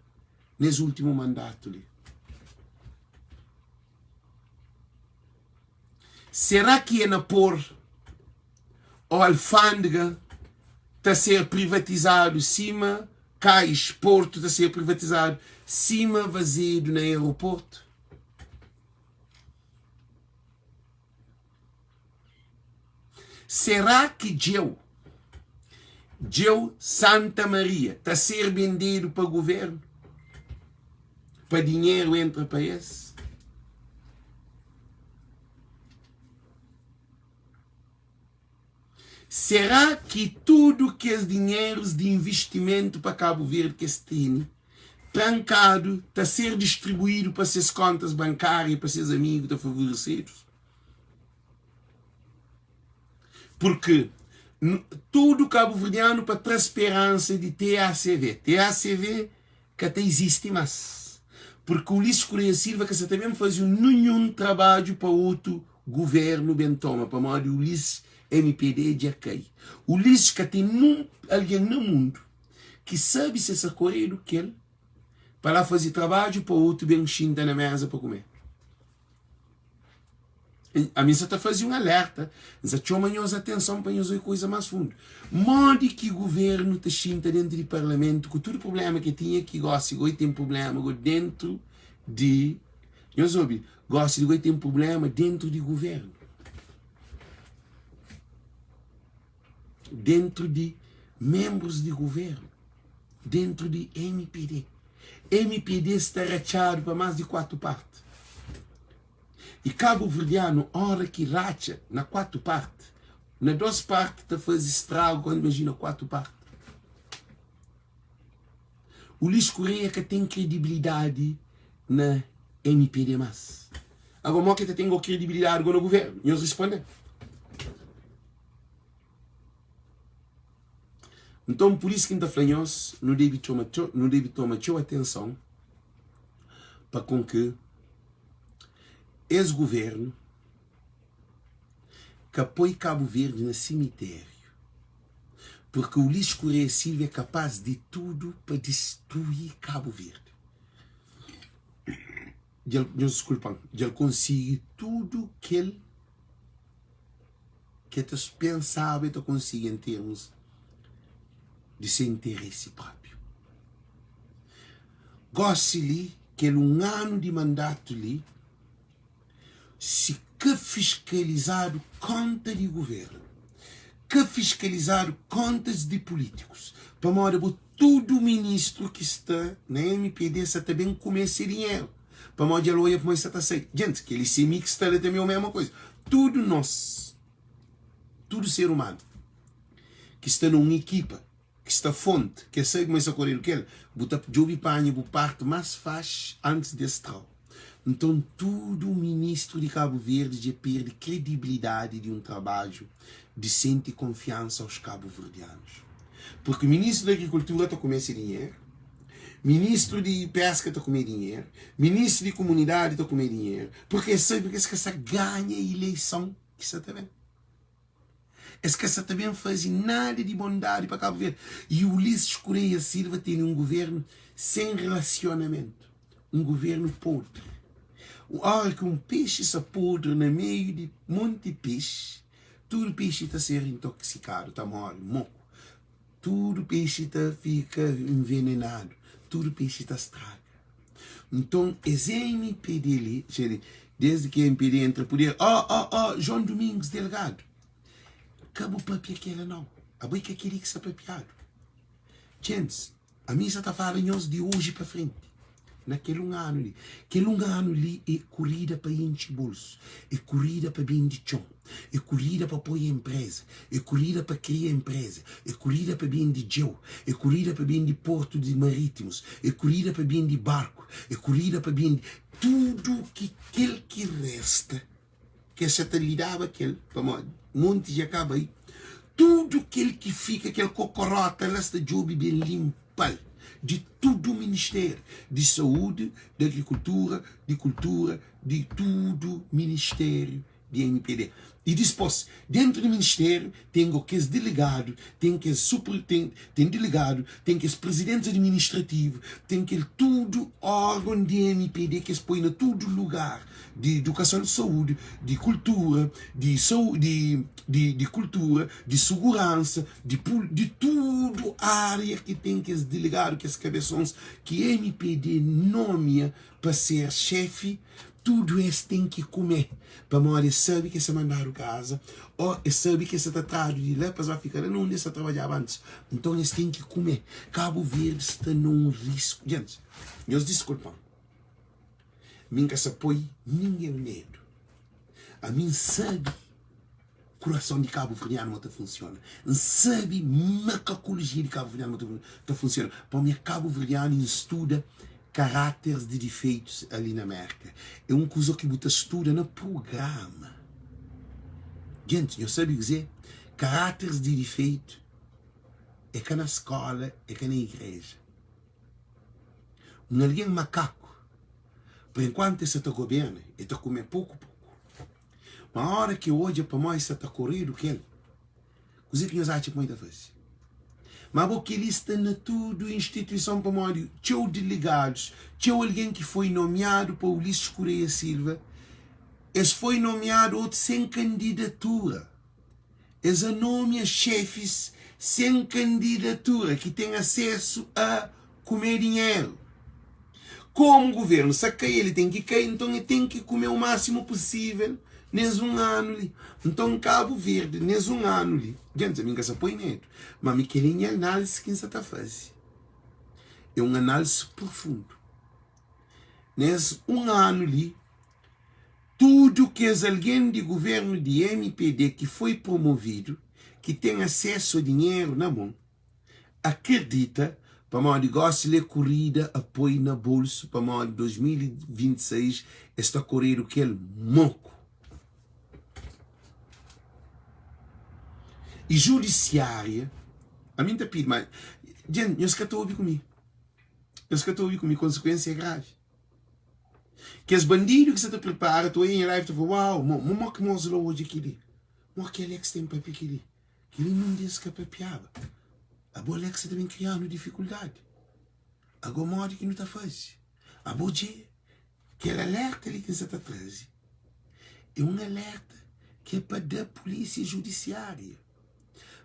nes ultimu mandatu li. Será ki é na por o alfândega ta ser privatizadu sima kais, portu ta ser privatizadu sima vazedu na aeroportu? Será ki djeu, djeu Santa Maria ta ser bendedu pa guvernu pa dinheru entra pa es? Será ki tudu kes dinherus di invistimentu pa Kabu Verdi ki es tene trankadu ta ser distribuidu pa ses kontas bankária pa ses amigu ta favoresedus? Purki tudu kabuverdianu pa tra speransa di TACV. TACV ka ta izisti más. Purki Ulisses Correia Silva ka sa ta ben faze ninhun trabadju pa otu guvernu ben toma, pamodi Ulisses mpd dja kai. Ulisses ka ten nun algen na mundu ki sabe se sa koredu kel pa la faze trabadju pa otu ben xinta na meza pa kume. Ami N sa ta faze un alerta, N sa txoma nhos atenson pa nhos oi kuza más fundu. Modi ki guvernu ta xinta dentu di parlamentu ku tudu prublema ki tinha ki gosi goi ten prublema go dentu di nhos obi gosi di goi ten prublema dentu di guvernu dentu di menbrus di guvernu dentu di MPD. MPD sta ratxadu pa más di 4 parti. I kabuverdianu ora ki ratxa na 4 parti, na 2 parti ta faze stragu, kau imajina 4 parti. Ulisses Correia ka ten kredibilidadi na MPD mas. Agora mo ki ta ten go kredibilidadi go na guvernu? Nhos risponde-m. Nton, pur isu ki N ta fla nhos, nu debe txoma txeu, nu debe toma txeu atenson pa kon ki es guvernu ka poi Kabu Verdi na simitériu, purki Ulisses Correia Silva é kapaz di tudu pa distrui Kabu Verdi. Dja el, nhos diskulpa-m, dja el konsigi tudu kel ki el ta pensaba el ta konsigi en termus di se interesi própi. Gósi li, kel un anu di mandatu li, si ka fiskalizadu kónta di guvernu, ka fiskalizadu kóntas di pulítikus, pamodi abo tudu ministru ki sta na mpd sa ta ben kume se dinheru. Pamodi dja el oia kuma es sa ta sai. Djentis, kel ICMI ki sta la tanbe é mesma koisa. Tudu nos, tudu ser umanu ki sta na un ekipa, ki sta fonti, ki es sabe kuma es sa koredu ku el, bu ta djobe panha bu parti más faxi antis di es tra-u. Nton, tudu ministru di Kabu Verdi dja perde kredibilidadi di un trabadju disenti i konfiansa aos kabuverdianus. Purki ministru di agrikultura ta kume se dinheru, Ministru di peska ta kume dinheru, ministru di kumunidadi ta kume dinheru, purki es sabe ki es ka sa ganha ileison ki sa ta ben. Es ka sa ta ben faze nada di bondadi pa Kabu Verdi. I Ulisses Correia Silva tene un guvernu sen relasionamentu, un guvernu podri. Ora ki un pexi sa podri na meiu di monti pexi, tudu pexi ta ser intoxikadu, ta more moku. Tudu pexi ta fika nvenenadu, tudu pexi ta straga. Nton, es mpd li, txê, desdi ki mpd entra puder, ó, ó, ó, João Domingos Delgado, ka bu papia kela nau, abo é ka keli ki sta papiadu. Djentis, ami sa ta fala nhos di oji pa frenti. Na kel un anu li. Kel un anu li é kurida pa intxi bolsu, é kurida pa bende txon, é kurida pa poi enpreza, é kurida pa kria enpreza, é kurida pa bende djeu, é kurida pa bende portu di marítimus, é kurida pa bende barku, é kurida pa bende tudu ki kel ki resta ki es sa ta lidaba kel pamodi monti dja ka bai tudu kel ki fika kel kokorota la sta djobe ben linpal di tudu ministériu di saúdi di agrikultura di kultura di tudu ministériu di mpd i dispos dentu di ministériu ten go kes delegadu ten kes super ten ten delegadu ten kes prizidentis administrativu ten kel tudu orgon di mpd ki es poi na tudu lugar di idukason di saúdi di kultura di sau di di di kultura di suguransa di pul di tudu aria ki ten kes delegadu kes kabesons ki mpd nomia pa ser xefi Tudu es ten ki kume, pamodi es sabe ki es ta mandadu kaza ô es sabe ki es sa ta tradu di la pa es ba fika la na undi es ta trabadjaba antis. Nton, es ten ki kume. Kabu Verdi sta na un risku. Gentis, nhos diskulpa-m, mi N ka sa poi ningen medu. Ami N sabe kurason di kabuverdianu ma ta funsiona. N sabe makakulojia di kabuverdianu ma ta funsiona. Pamodi mi é kabuverdianu i N studa karáteris di difeitus ali na Mérka. É un kuza ki bu ta studa na prugrama. Gentis, nhos sabe kuzê? Karáteris di difeitu é ka na skóla, é ka na igreja. Un algen makaku, pa enkuantu el sa ta goberna, el ta kume poku-poku. Ma óra ki odja pamodi sta ta koredu ku el, kuzê ki nhos atxa ma el ta faze? Ma bo kel-li sta na tudu instituison pamodi txeu delegadus, txeu algen ki foi nomiadu pa Ulisses Correia Silva, es foi nomiadu otus sen kandidatura. Es anomia xefis sen kandidatura ki ten asesu a kume dinheru. Komu guvernu sa kai, el ten ki kai, nton el ten ki kume u masimu pusivel nes un anu li. Nton Kabu Verdi nes un anu li, gentis ami N ka sa poi medu, ma mi kel-li é nha analisi ki N sa ta faze, é un analisi profundu. Nes un anu li, Tudu kes algen di guvernu di mpd ki foi promovidu, ki ten asesu a dinheru na mon, akredita pamodi gosi le kurida a poi na bolsu pamodi 2026 es ta koredu kel moku. I judisiaria, ami nta pidi ma djen nhos ka ta obi ku mi, nhos ka ta obi ku mi, konsekuensia é gravi. Kes bandidu ki sa ta pripara ta oia nha live ta fla uau mo mo ki mos la odja keli mo ki Alex ten papia keli keli num des ka papiaba abo Alex sa ta ben krianu difikuldadi ago modi ki nu ta fazi abo dje kel alerta li ki N sa ta trazi é un alerta ki é pa da polisia judisiaria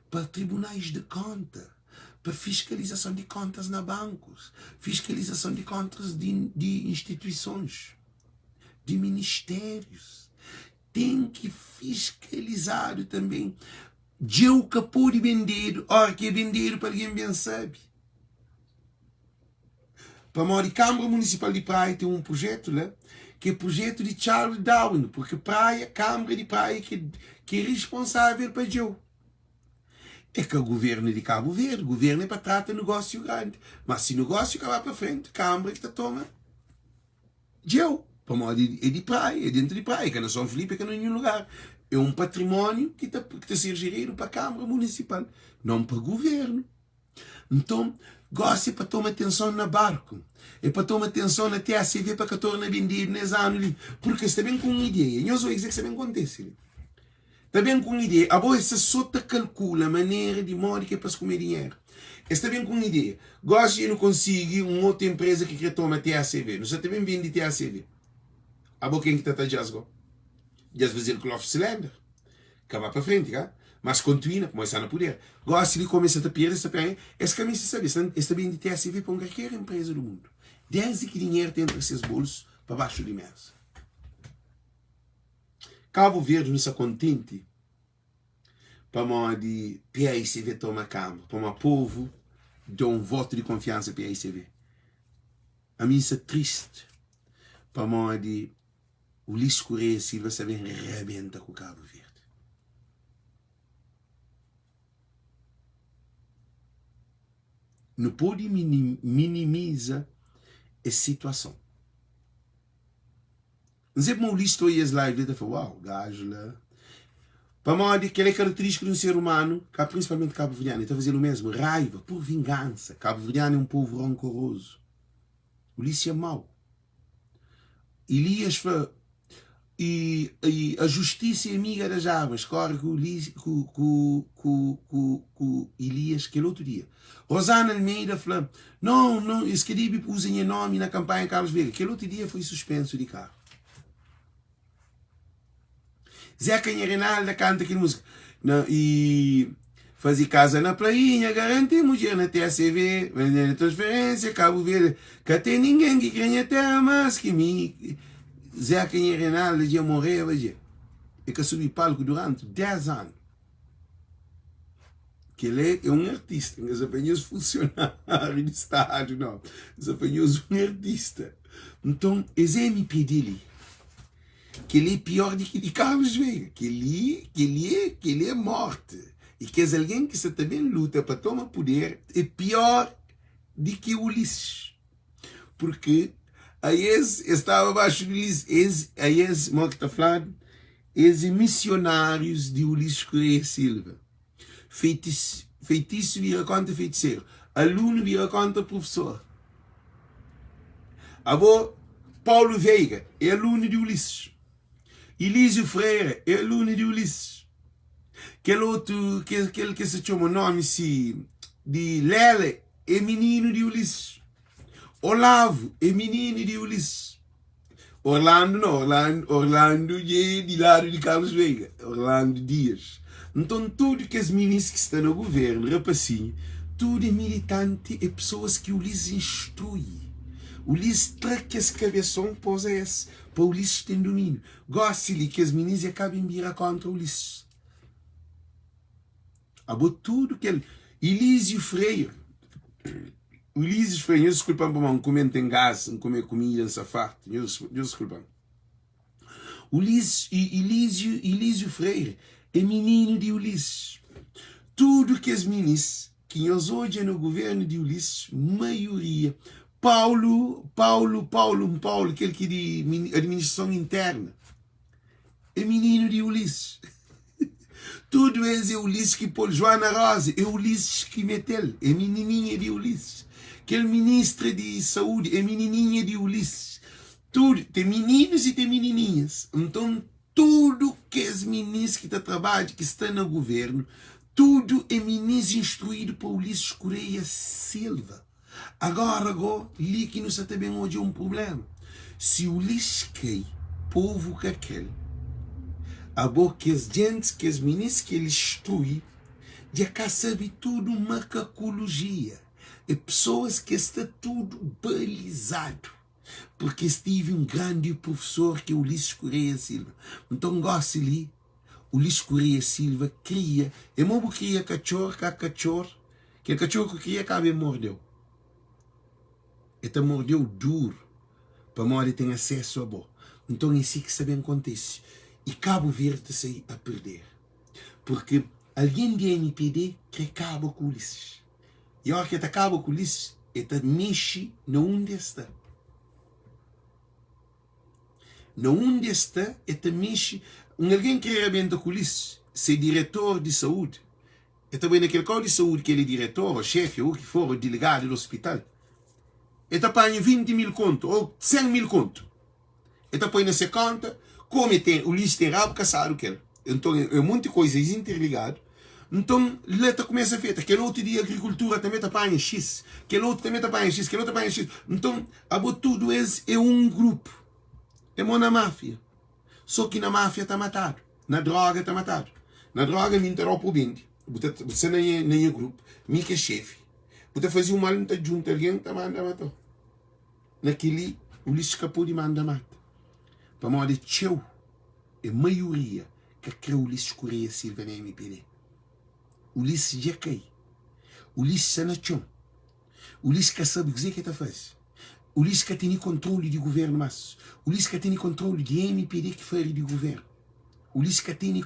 pa tribunais de konta, pa fiskalizason di kontas na bankus, fiskalizason di kontas di, di instituisons, di ministérius. Ten ki fiskalizadu tanben. Djeu ka pode bendedu, óra ki é bendedu pa algen ben sabe. Pamodi Kanbra Munisipal di Praia ten un prujetu la, ki é prujetu di Charles Darwin, purki Praia, Kanbra di Praia ki ki é risponsável pa djeu. É ka guvernu di Kabu Verdi, guvernu é pa trata nugósiu grandi, má si nugósiu ka ba pa frenti, Kanbra ki ta toma djeu, pamodi é di Praia, é dentu di Praia, é ka na Son Filipe, é ka na ninhun lugar. É un patrimóniu ki ta ki ta ser jeridu pa Kanbra Munisipal, non pa guvernu. Nton, gósi é pa toma atenson na barku, é pa toma atenson na TACV pa ka torna bendedu nes anu li, purki es ta ben ku un ideia. Nhos odja kuzê ki sta ben kontise li. Ta ben ku un ideia. Abo es sta sô ta kalkula manera di modi ki é pa es kume dinheru. Es ta ben ku un ideia. Gósi dja nu konsigi un otu enpreza ki krê toma TACV. Nu sta ta ben bende TACV. Abo ken ki ta tadja-s gó? Dja es faze-l ku Lof Cylinder. Ka ba pa frenti, ka? Mas kontuina, pamodi sta na puder. Gosi li, komu es sa ta perde, es ta penha, es ka meste sabe, es ta bende TSV pa un kalker enpreza du mundu, desdi ki dinheru ta entra ses bolsu pa baxu di mesa. Kabu Verdi nu sa kontenti pamodi PAICV toma kama, pamodi povu da un votu di konfiansa PAICV. Ami N sta tristi pamodi Ulisses Correia Silva sta ben rabenta ku Cabo Verde. Nu pode minimiza es situason. N se pamodi Ulisses ta oia es live li ta fla uau gaju la. Pamodi kel é karakterístika di un ser umanu, ka prinsipalmenti kabuverdianu, el ta faze-l mésmu, raiva, pur vingansa. Kabuverdianu é un povu rankorozu. Ulisses é mau. Elias fla, E, e a justiça é amiga das armas. Corre ku, Ulisses, ku, ku, ku, ku, ku Elias kel outro dia. Rosana Almeida fla, não, não, es ka debe usa nha nome na campanha Carlos Veiga. Kel outro dia foi suspenso di carro. Zeca nha Reinalda canta kel música na, e faze casa na prainha, garante mudjer na TSV, vendendo transferência, Cabo Verde, ka tem ninguém que kre nha terra mais que mi. Zeca nha Reinalda dja morreba dja. E ka subi palco durante 10 ano. Kel é un artista, N ka sa pa nhos funsionáriu di stadu, nau. N sa pa nhos un artista. Nton, es MP di li, kel-li é pior di ki di Carlos Veiga. Kel-li, kel-li é, kel-li é morti. I kes algen ki sa ta ben luta pa toma puder é pior di ki Ulisses. Purki a es, es staba baxu di Ulisses. Es, a es, mo ki ta fladu? Es é misionárius di Ulisses Correia Silva. Feitisu bira kóntra feitiseru, alunu bira kóntra profesor. Abo, Paulo Veiga é alunu di Ulisses. Elísio Freire é alunu di Ulisses. Kel otu, kel ki se txoma nomi si di Lele é mininu di Ulisses. Olavo é mininu di Ulisses. Orlando não, Orlando, Orlando dja é di ladu di Carlos Veiga, Orlando Dias. Nton tudu kes minis ki sta na guvernu, rapasinhu, tudu é militanti, é pesoas ki Ulisses instrui. Ulisses tra kes kabeson pôs a es, pa Ulisses ten dumíniu. Gósi li kes minis é ka ben bira kóntra Ulisses. Abo tudo kel Elísio Freire Ulisses Freire, nhos diskulpa-m pamodi N kume, N ten gás, N kume kumida, N sta fartu, nhos diskulpa-m. Ulisses, Elísio, Elísio Freire é mininu di Ulisses. Tudu kes minis ki nhos odja na guvernu di Ulisses, maioria, Paulo, Paulo, Paulo, Paulo, kel ki di administrason interna, É mininu di Ulisses. Tudu es é Ulisses ki pô-l. Joana Rosa, é Ulisses ki mete-l. É minininha di Ulisses. Kel ministra di saúdi é minininha di Ulisses. Tudu, ten mininus i ten minininhas. Nton, tudu kes minis ki ta trabadja, ki sta na guvernu, tudu é minis instruídu pa Ulisses Correia Silva. Agora go, li ki nu sa ta ben odja un prublema. Si Ulisses kai, povu ka kre-l. Abo kes djentis, kes minis ki el instrui, dja ka sabe tudu makakulujia. E pesoas ki es sta tudu balizadu, purki es tive un grandi prufesor ki é Ulisses Correia Silva. Nton gosi li, Ulisses Correia Silva kria, é mo bu kria katxor, ka katxor, Kel katxor ku kria kaba e mordeu. E ta mordeu duru pamodi e ten asesu a bo. Nton e si ki sta ben kontise. I Kabu Verdi ta sai a perder. Purki algen di mpd kre kaba ku Ulisses. I ora ki e ta kaba ku Ulisses, e ta mexi na undi e sta. Na undi e sta, e ta mexi. Un algen kre rabenta ku Ulisses, se diretor di saúdi, El ta bai na kel kau di saúdi ki el é diretor ô xéfi ô u ki for ô diligadu di ospital, el ta panha 20 mil kontu ô 100 mil kontu, el ta poi na se kónta, komu el ten, Ulisses ten rabu kasadu ku el, nton é monti koza es interligadu, nton la ta kumesa afeta, kel otu di agrikultura tanbe ta panha xis, kel otu tanbe ta panha xis, kel otu ta panha xis, nton abo tudu es é un grupu, é mo na máfia. So ki na máfia ta matadu, na droga ta matadu. Na droga mi N ta da-u pa bu bende, bu ta bu sta na nha na nha grupu, mi ki é xefi. Bu ta faze un mal, N ta djunta algen, N ta manda mata-u. Na kel-li, Ulisses ka pode manda mata, pamodi é txeu, é maioria ka kre Ulisses Correia Silva na mpd. Ulisses dja kai, Ulisses sta na txon, Ulisses ka sabe kuzê ki el ta faze. Ulisses ka tene kontrolu di guvernu mas. Ulisses ka tene kontrolu di mpd ki fari di guvernu. Ulisses ka tene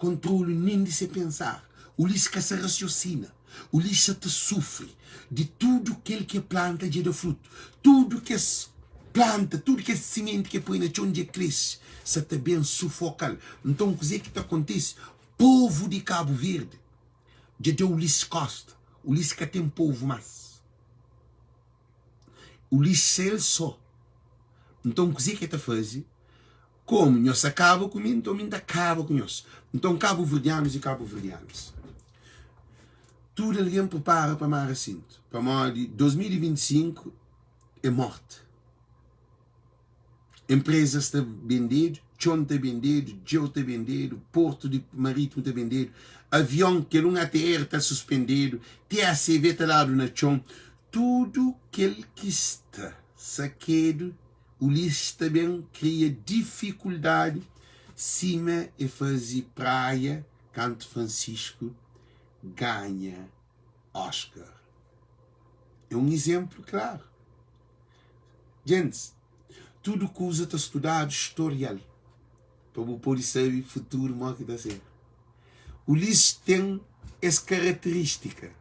kontrolu nen di se pensar. Ulisses ka sa rasiosina. Ulisses sa ta sufri di tudu kel ki e planta dja da frutu. Tudu kes planta, tudu kes simenti ki e poi na txon dja krese, sa ta ben sufoka-l. Nton kuzê ki ta kontise? Povu di Kabu Verdi dja da Ulisses kosta. Ulisses ka ten povu mas. Ulisses é el sô. Nton kuzê ki el ta faze? Komu nhos sa kaba ku mi, nton mi N ta kaba ku nhos. Nton kabuverdianus i kabuverdianas, tudu algen pripara pa mara sintu, pamodi 2025 é morti. Enprezas ta bendedu, txon ta bendedu, djeu ta bendedu, portu di marítimu ta bendedu, avion, kel un ATR ta suspendedu, TACV ta dadu na txon. Tudu kel ki sta sakedu, Ulisses ta ben kria difikuldadi sima e faze Praia kantu Francisco ganha Oscar. É un izénplu klaru. Gentis, tudu kuza ta studadu storial pa bu pode sabe futuru modi ki ta ser. Ulisses ten es karaterístika.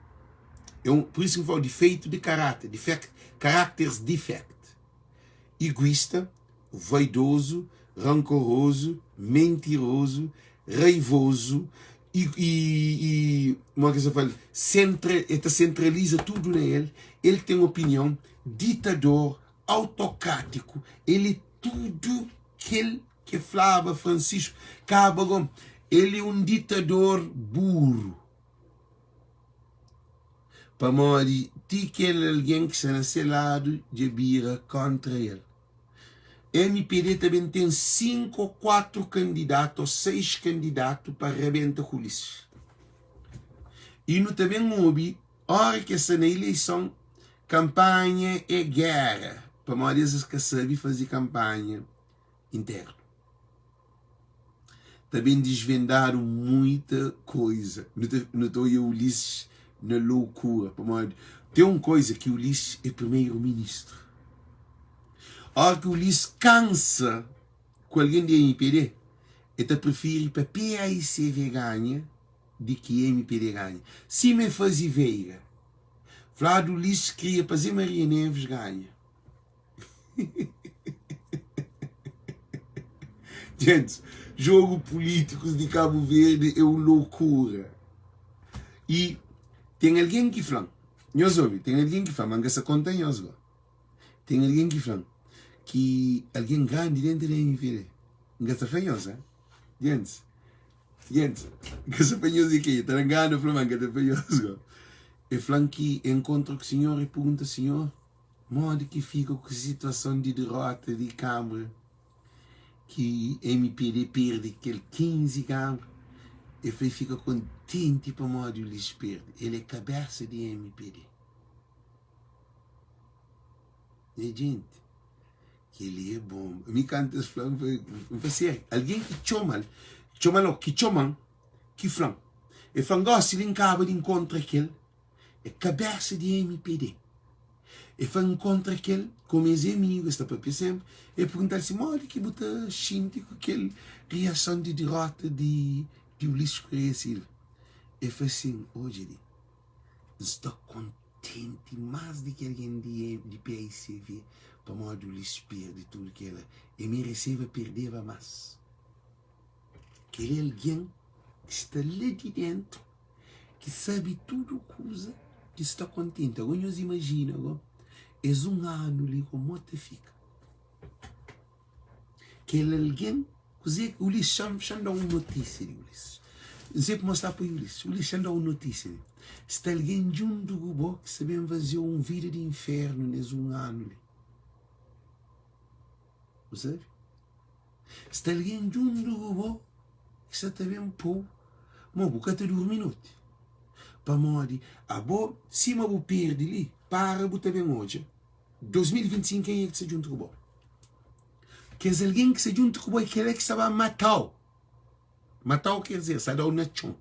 É un, pur isu ki N fla-u difeitu di karáter, difekt, karakters defect. Iguista, vaidozu, rankorozu, mentirozu, raivozu i, i, i modi ki es ta fla-l, sentra, el ta sentraliza tudu na el, el ki ten opinion, ditador, autokrátiku, el é tudu kel ki flaba Francisco kaba go, el é un ditador buru. Pamodi ti kel algen ki sta na se ladu dja bira kóntra el. Mpd ta ben ten 5 ô 4 kandidatu ô 6 kandidatu pa rabenta ku Ulisses. I nu ta ben obi óra ki es sta na ileison, kanpanha é géra, pamodi es ka sabe faze kanpanha internu. Ta ben disvendadu muita koiza. Nu ta nu ta oia Ulisses na loukura pamodi ten un koiza ki Ulisses é primeru ministru. Ora ki Ulisses kansa ku algen di mpd el ta prifiri pa paicv ganha di ki mpd ganha. Sima el faze Veiga. Fladu Ulisses kria pa Ze Maria Neves ganha. Gente, jogo políticos de Cabo Verde é un loucura. E tem alguém que fla, nhos ouve, tem alguém que fla, mas nka sa conta nhos go. Tem alguém que fla que alguém grande dentro da MPD. Nka sa fla nhos, hein? Gente, gente, nka sa fla nhos de quem? Ta ngana fla, mas nka ta fla nhos go. E fla que encontra com o senhor e pergunta senhor, Modi ki fika ku situason di derota di Kamara ki mpd perde kel 15 Kamara? El fla el fika kontenti pamodi Ulisses perde. El é kabesa di mpd. Nha jenti, kel-li é bonba. Mi kantu es fla-m, N fla, Sériu? Algen ki txoma-l, txoma-l ô ki txoma-m, ki fla-m. El fla-m, Gósi li N kaba di nkontra kel É kabesa di mpd. E fla nkontra kel komu es é amigu, es ta papia senpri. E pergunta-l si modi ki bu ta xinti ku kel riason di dirota di di Ulisses Correia Silva. E fla sin, odja li, N sta kontenti mas di ki algen di di paicv pamodi Ulisses perde tudu kela. E mereseba perdeba mas. Kel é algen ki sta la di dentu. ki sabe tudu kuza ki sta kontenti. Ago nhos imajina ago es un anu li komo ta fika. Kel algen kuze Ulisses xa xa-m da un notisia di Ulisses. N sai pamodi sta poi Ulisses. Ulisses xa-m da un notisia li. Sta algen djuntu ku bo ki sta ben faze-u un vida di infernu nes un anu li. Bu sabe? Sta algen djuntu ku bo ki sa ta ben pô-u ma bu ka ta durmi noti. Pamodi abo, sima bu perde li, para bu ta ben odja 2025 kenha ki sta djuntu ku bo. Kes algen ki sta djuntu ku bo é kel-la ki sta ba mata-u. Mata-u ker dizer, sta da-u na txon.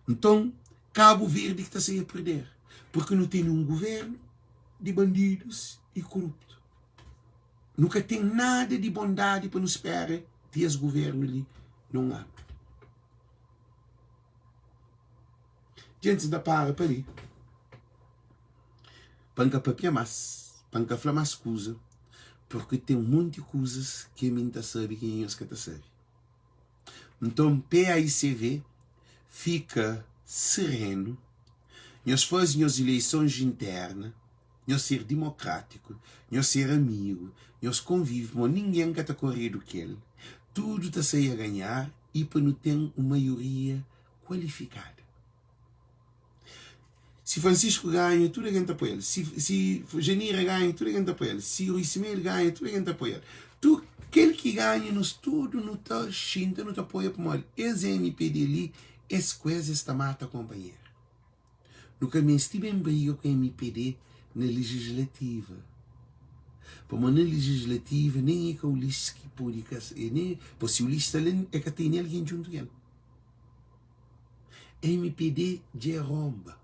Nton, Kabu Verdi ki ta sai a perder, purki nu tene un guvernu. di bandidus i koruptu. Nu ka ten nada di bondadi pa nu spera di es guvernu li na un anu. Gentis N ta para pa li pa N ka papia más, pa N ka fla más kuza, purki ten monti kuzas ki ami N ta sabe ki nhos ka ta sabe. Nton paicv fika serenu, nhos faze nhos ileisons interna, nhos ser dimokratiku, nhos ser amigu, nhos konvive pamodi ningen ka ta koredu kel, tudu ta sai a ganhar i pa nu ten un maioria kualifikada. Si Francisco ganha, tudu algen ta apoia-l. Si, si Janira ganha, tudu algen ta apoia-l. Si Rui Semedo ganha, tudu algen ta apoia-l. Tu, kel ki ganha, nos tudu nu ta xinta, nu ta apoia pamodi es MPD li, es ku es, es ta mata konpanheru. Nu ka meste ben briga ku MPD na legislativa. Pamodi na legislativa nen e ka Ulisses ki pode ka, e nen, po si Ulisses sta la, e ka tene algen djuntu ku el. Mpd dja ronba,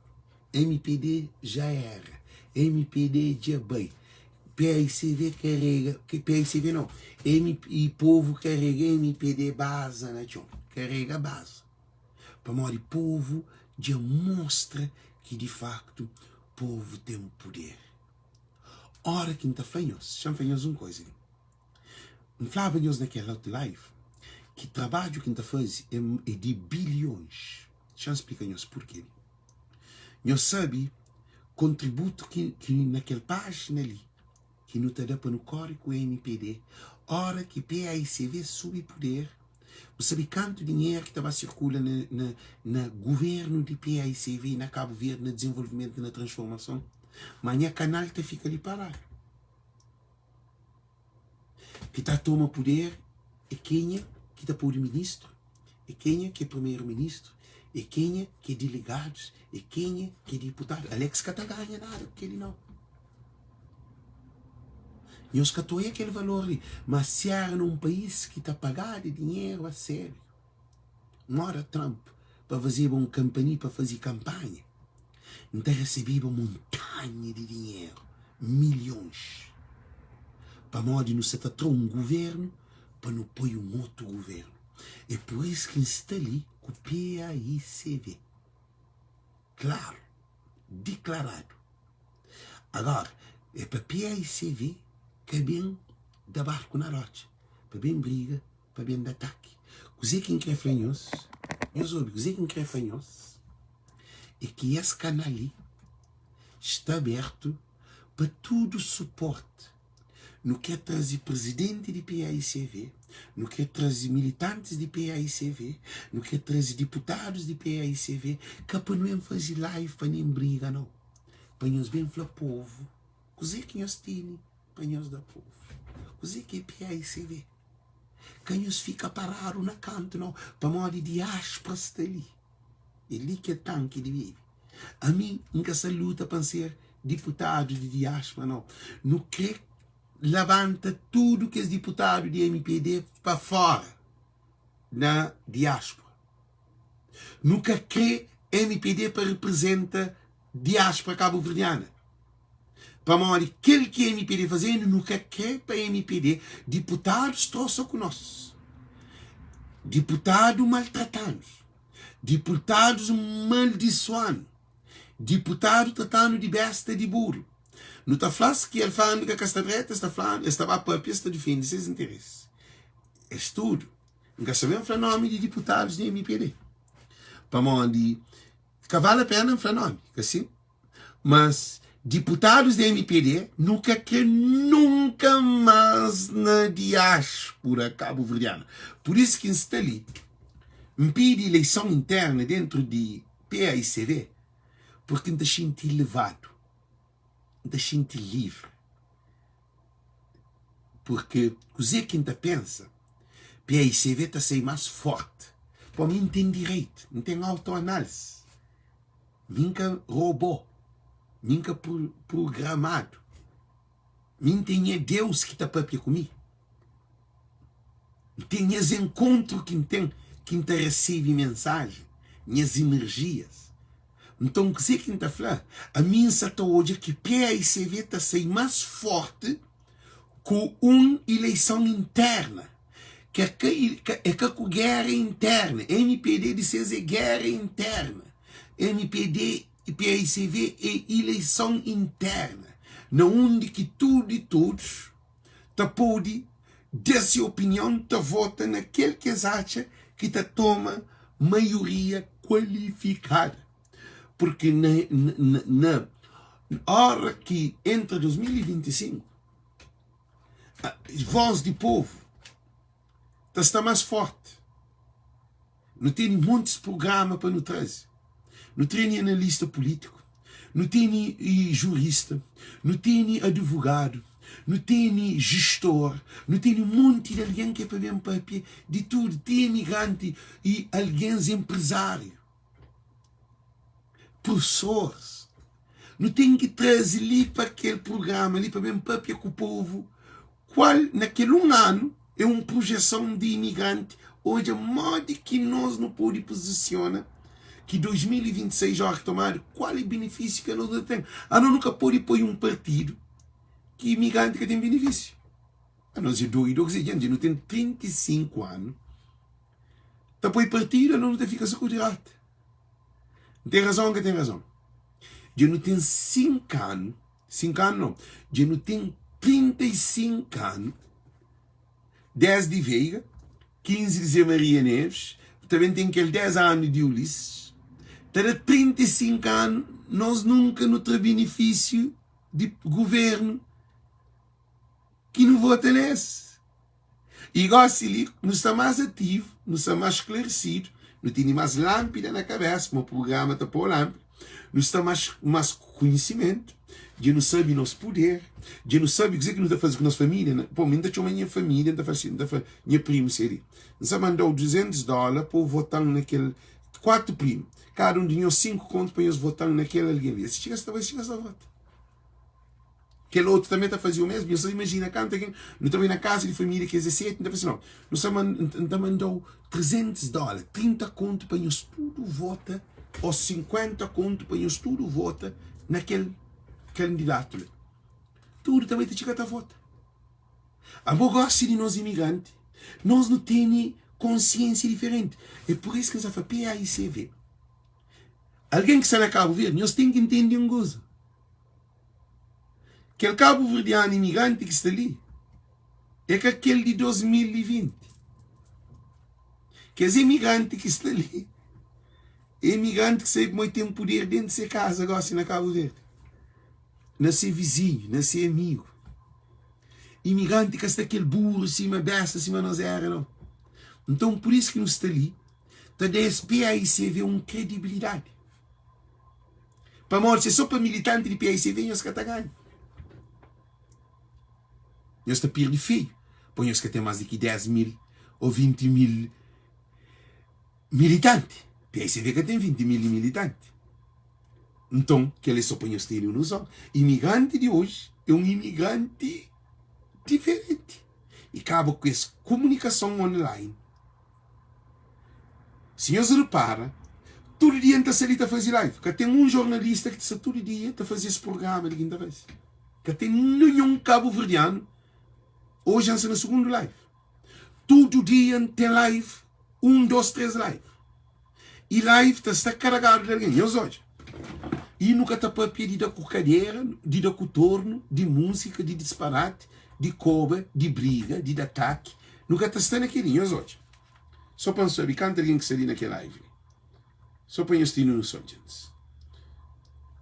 mpd já era, mpd dja bai, paicv karega, paicv nau, e povu karega mpd baza na txon, karega baza, pamodi povu dja mostra ki di faktu povu ten puder. Ora ki N ta fla nhos, xa-m fla nhos un koza li. N flaba nhos na kel otu live ki trabadju ki N ta faze é di bilhons. Xa-m splika nhos purkê. Nhos sabe kontributu ki na kel pájina li ki nu ta da pa nu kóre ku mpd óra ki paicv subi puder, bu sabe kantu dinheru ki ta ba sirkula na guvérnu di paicv na Kabu Verdi na dizenvolvimentu na transformason? Ma nha kanal ta fika li paradu. Ki ta toma puder é kenha ki ta pode ministru, é kenha ki é primeru ministru, é kenha ki é delegadus, é kenha ki é diputadu. Alex ka ta ganha nada ku keli nau. Nhos ka ta oia kel valor li, ma si era na un país ki ta pagadu dinheru a sériu, moda Trump pa fazeba un kanpani pa faze kanpanha, N ta resebeba montanha di dinheru, milhons, pamodi nu sa ta tra un guvernu pa nu poi un otu guvernu. É pur isu ki N sta li ku PAICV. Klaru, diklaradu. Agora, é pa PAICV ka ben da barku na rotxa, pa ben briga pa ben da ataki. Kuzê ki N krê fla nhos, nhos obi, kuzê ki N krê fla nhos é ki es kanal li sta abertu pa tudu suporti. Nu krê traze prizidenti di PAICV, nu krê traze militantis di PAICV, nu krê traze diputadus di PAICV, ka pa nu ben faze live pa nen briga nau, pa nhos ben fla povu kuzê ki nhos tene pa nhos da povu, kuzê ki é PAICV. Ka nhos fika paradu na kantu nau, pamodi diáspora sta li. É li ki é tanki di bebe. Ami N ka sta luta pa N ser diputadu di diáspora nau. Nu kre labanta tudu kes diputadu di mpd pa fora na diáspora. Nu ka kre mpd pa reprezenta diáspora kabuverdiana. Pamodi kel ki mpd fazenu nu ka kre pa mpd diputadus trosa ku nos, diputadu maltratanu, diputadus maldisuanu, diputadu tratanu di besta di buru. Nu ta fla-s ki alfandega ka sta dretu, es ta fla-nu, es ta ba papia, es ta difende ses interesi. Es tudu. N ka sta ben fla nomi di diputadus di mpd, pamodi ka vale a pena N fla nomi, ka sin? Mas diputadus di mpd nu ka kre nunka mas na diaspura kabuverdiana. Pur isu ki N sta li, N pidi ileison interna dentru di paicv purki N ta xinti ilevadu, N ta xinti livri. Purki kuze ki N ta pensa, paicv ta sai mas forti. Pamodi mi N ten direitu, N ten autoanalisi. Mi N ka robô, mi N ka prugramadu. Mi N ten nha Deus ki ta pâpia ku mi. N ten nhas enkontru ki N ten, ki N ta resebe mensajen, nhas inerjias. Nton kuzê ki N ta fla? Ami N sa ta odja ki paicv ta sai más fórti ku un ileison interna, ki é ka ku géra interna. Mpd di ses é géra interna. Mpd i paicv é ileison interna, na undi ki tudu i todos ta pode da se opinion, ta vota na kel ki es atxa ki ta toma maioria kualifikada. Purki na na ora ki entra 2025, voz di povu ta sta más forti. Nu tene montis prugrama pa nu traze. Nu tene analista pulítiku, nu tene jurista, nu tene advogadu, nu tene jistor, nu tene un monti di algen ki é pa ben papia di tudu, ti imigranti i algens enprezáriu, profesoris. Nu ten ki traze li pa kel prugrama li pa ben papia ku povu Kual na kel un anu é un projeson di imigranti odja modi ki nos nu podi puzisiona ki 2026 ora ki tomadu kual é benefisiu ki anos nu ta ten. Anos nu ka podi poi un partidu ki imigranti ka ten benefisiu. Anos é doidu o kuzê? Dja nu ten 35 anu ta poi partidu anos nu ta fika so ku dirota. N ten razon o ka ten razon? Dja nu ten 5 anu 5 anu nau, dja nu ten 35 anu, 10 di Veiga, 15 di Zé Maria Neves, ta ben ten kel 10 anu di Ulisses, ta da 35 anu, nos nunka nu tra benefisiu di guvernu ki nu vota nes. I gosi li, nu sta más ativu, nu sta más sklaresidu, nu tene más lánpida na kabésa, ma prugrama ta pô lánpida, nu sta más más ku konhisimentu, dja nu sabe nos puder, dja nu sabe kuzê ki nu ta faze ku nos família. Pô, mi N ta txoma nha família, N ta fla si, N ta fla nha primu Seri, N sta manda-u 200 dóla pa bu vota-m na kel kuatu primu, kada un di nhos 5 kontu pa nhos vota-m na kel algen li. Es txiga, es ta bai, es txiga, es ta vota. Kel otu tanbê ta faze o mesmu. Nhos ta imajina kantu algen nu ta bai na kaza di família ki es é seti, nu ta fla si, No, nu sta N ta manda-u 300 dóla, 30 kontu pa nhos tudu vota ô 50 kontu pa nhos tudu vota na kel kandidatu li. Tudu ta bai ta txiga ta vota. Abo gósi di nos imigranti, nos nu tene konsiénsia diferenti. É pur isu ki N sta fla PAICV. Algen ki sta na Kabu Verdi, nhos ten ki ntende un kuza. Kel kabuverdianu imigranti ki sta li é ka kel di 2020. Kes imigranti ki sta li é imigranti ki sabe ma el ten puder dentu se kaza gosi na Kabu Verdi, na se vizinhu, na se amigu. Imigranti ka sta kel buru sima besta sima nos era nau. Nton pur isu ki nu sta li ta da es PAICV un kredibilidadi. Pamodi si é só pa militanti di PICV nhos ka ta ganha. Nhos ta pirdi feiu, po nhos ka ten más di ki 10 mil ô 20 mil militanti. PICV ka ten 20 mil di militanti. Nton, kel é só pa nhos tene un noson. Imigranti di oji é un imigranti diferenti. I kaba ku es kumunikason online. Si nhos repara, tudu dia N ta sta li ta faze live. Ka ten un jornalista ki ta sta tudu dia ta faze es prugrama li ki N ta faze. Ka ten ninhun kabuverdianu. Oji N sta na sugundu live. Tudu dia N ten live, un, dos, tres live. I live ta sta karagadu di algen. Nhos odja. I nu ka ta papia di da ku kadera, di da ku tornu, di múzika, di disparati, di koba, di briga, di da taki. Nu ka ta sta na kel-li. Nhos odja. Sô pa N sabe kantu algen ki sta li na kel live li. Sô pa nhos tene noson, djentis.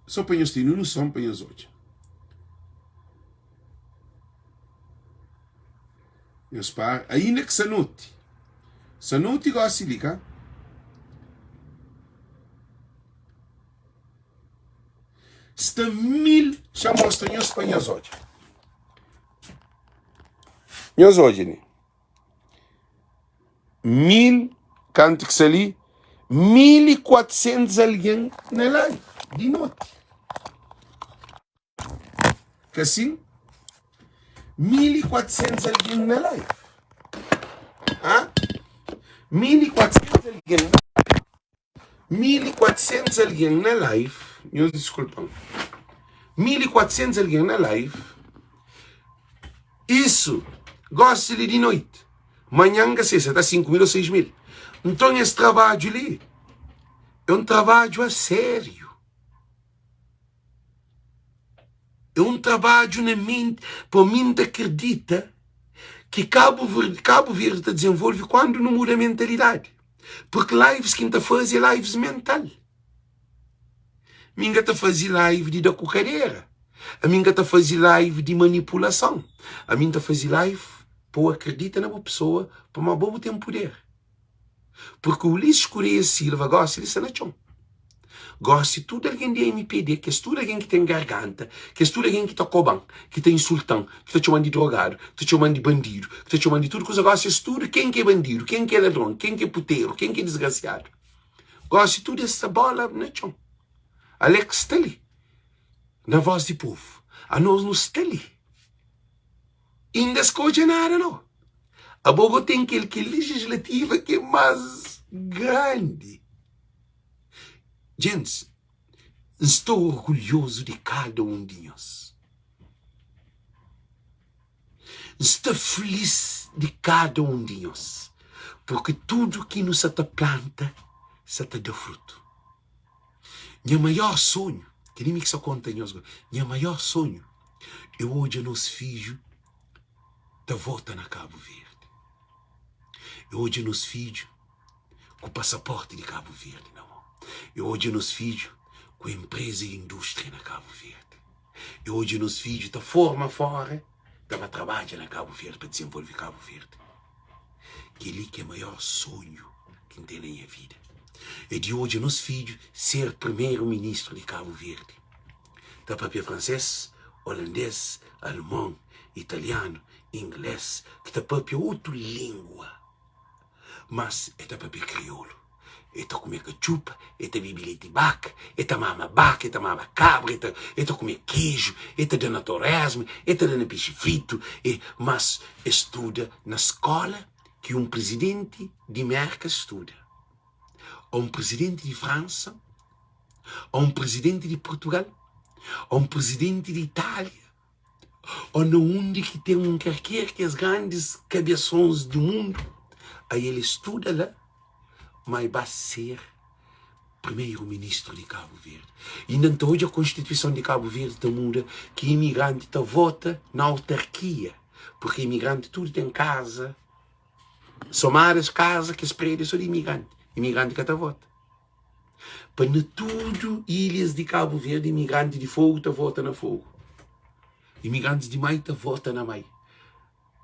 Sô pa nhos tene noson, pa nhos odja. Nhos para. Ainda ki sta noti. Sta noti gosi li, ka? Sta mil. Xa mostra nhos pa nhos odja. Nhos odja li. Mil, kantu ki sta li? 1400 algen na live di noti. Ka sin? 1400 algen na live. Ha? 1400 algen. 1400 algen na live, nhos diskulpa-m, 1400 algen na live, isu gosi li di noiti, manhan N ka sei se ta 5000 ô 6000. Nton es trabadju li é un trabadju a sériu. É un trabadju na menti pa mi N ta kridita ki Kabu Verdi, Kabu Verdi ta dizenvolve kuandu nu muda mentalidadi. Porque lives ki N ta faze é lives mental. Mi N ka ta faze live di da ku kadera. Ami N ka ta faze live di manipulason. Ami N ta faze live pa bu akredita na bu pesoa pamodi bo bu ten puder. Porque Ulisses Correia Silva gosi li sta na txon. Gosi tudu algen di mpd, kes tudu algen ki ten garganta, kes tudu algen ki ta koba-m, ki ta insulta-m, ki ta txoma-m di drogadu, ki ta txoma-m di bandidu, ki ta txoma-m di tudu kuza, gosi es tudu ken ki é bandidu, ken ki é ladron, ken ki é puteru, ken ki é disgrasiadu. Gosi tudu es sta bola na txon. Alex sta li, na voz di povu. Anos nu sta li. Inda es ka odja nada no. Abo bo ten kel ki legislativa ki é más grandi. Gentis, N sta orgulhozu di kada un di nhos. N sta filís di kada un di nhos, purki tudu ki nu sa ta planta sa ta da frutu. Nha maior sonhu, kel-li mi ki sta konta nhos gosi, nha maior sonhu é odja nos fidju ta vota na Kabu Verdi, é odja nos fidju ku pasaporti di Kabu Verdi na mon, é odja nos fidju ku enpreza i indústria na Kabu Verdi, é odja nos fidju ta forma fóra ta ba trabadja na Kabu Verdi pa dizenvolve Kabu Verdi. Kel-li ki é maior sonhu ki N ten na nha vida, é di odja nos fidju ser primeru ministru di Kabu Verdi. Ta papia fransês, olandês, alemon, italianu, inglês, ki ta papia otu língua, mas e ta papia kriolu. E ta kume katxupa, e ta bebe leti baka, e ta mama baka, e ta mama kabra, e ta e ta kume keju, e ta da na toresmu, e ta da na pexi fritu, e mas e studa na skola ki un prizidenti di Merka studa, o un prizidenti di Fransa, o un prizidenti di Purtugal, o un prizidenti di Itália. Ô na undi ki ten un karker kes grandis kabesons di mundu, a el studa la, ma e ba ser primeru ministru di Kabu Verdi. Inda N ta odja konstituison di Kabu Verdi ta muda, ki imigranti ta vota na autarkia, purki imigranti tudu ten kaza, somadu es kaza kes prediu é so di imigranti, imigranti ka ta vota. Pa na tudu ilhas di Kabu Verdi imigranti di Fogu ta vota na Fogu, imigrantis di Mai ta vota na Mai.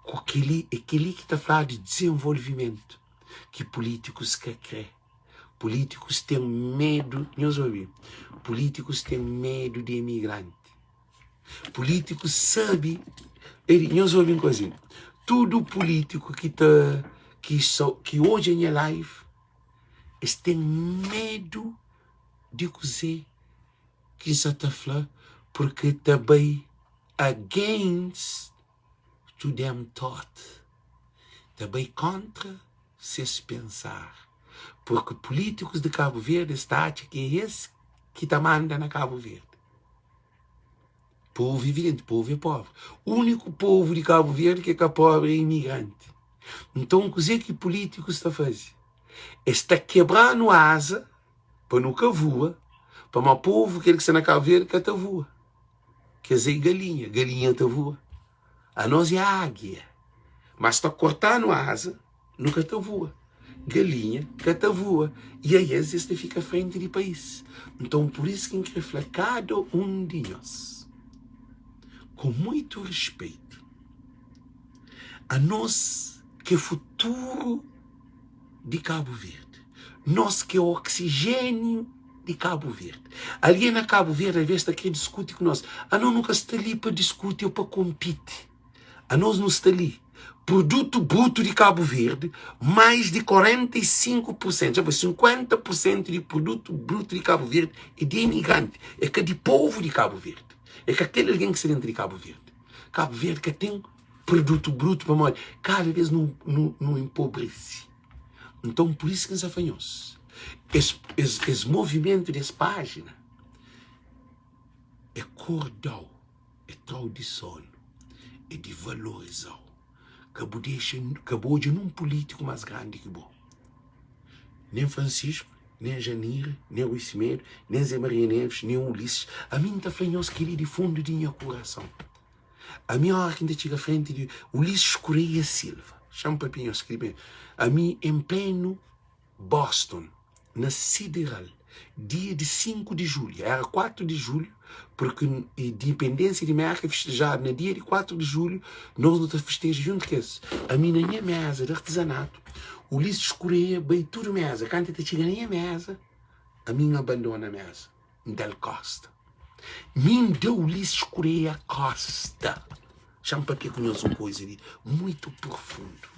Ku kel-li, é kel-li ki ta fladu dizenvolvimentu ki pulítikus ka krê. Pulítikus ten medu, nhos obi, pulítikus ten medu di imigranti. Pulítikus sabe, nhos obi un kuzinha, tudu pulítiku ki ta, ki so, ki odja nha live, Es ten medu di kuzê ki N sa ta fla purkê ta bai against to them thought, ta bai kóntra ses pensar. Purkê pulítikus di Kabu Verdi es ta atxa ki é es ki ta manda na Kabu Verdi. Povu evidenti, povu é pobri. Úniku povu di Kabu Verdi ki é ka pobri é imigranti. Nton, kuzê ki pulítikus ta faze? Es ta kebra-nu aza pa nu ka vua, pamodi povu kel ki sta na Kabu Verdi ka ta vua. Kes é galinha, galinha ta vua. Anos é águia, mas ta korta-nu aza, nu ka ta vua. Galinha ka ta vua. I aes es ta fika frenti di país. Nton, pur isu ki N krê fla kada un di nhos, ku muitu rispeitu, anos ki é futuru di Kabu Verdi, nos ki é oksijéniu di Kabu Verdi. Algen na Kabu Verdi alvês ta krê diskuti ku nos. Anos nu ka sta li pa diskuti ô pa konpiti. Anos nu sta li. Produtu brutu di Kabu Verdi, mais di 45 pur sentu, dja foi 50 pur sentu di produtu brutu di Kabu Verdi é di imigranti, é ka di povu di Kabu Verdi, é ka kel algen ki sta dentu di Kabu Verdi. Kabu Verdi ka ten produtu brutu pamodi kada bês nu nu nu enpobrese. Nton, pur isu ki N sta fla nhos. Es, es, es movimentu des pájina é korda-u, é tra-u di sonu, é di valoriza-u. Ka bu dexa, ka bu odja nun pulítiku más grandi ki bo. Nen Francisco, nen Janira, nen Rui Semedo, nen Zé Maria Neves, nen Ulisses. Ami N ta fla nhos kel-li di fundu di nha kurason. Ami óra ki N ta txiga frenti di Ulisses Correia Silva, xa-m papia nhos kel-li ben, ami en plenu Boston, na Sideral, dia di 5 di julhu, éra 4 di julhu, purki indipendénsia di Mérka festejadu na dia di 4 di julhu, nos nu ta festeja djuntu ku es. Ami na nha méza di artizanatu, Ulisses Correia bai tudu méza, kantu el ta txiga na nha méza, ami N abandona méza. N da-l kósta. Mi N da Ulisses Correia kósta. Xa-m papia ku nhos un koiza li muitu profundu.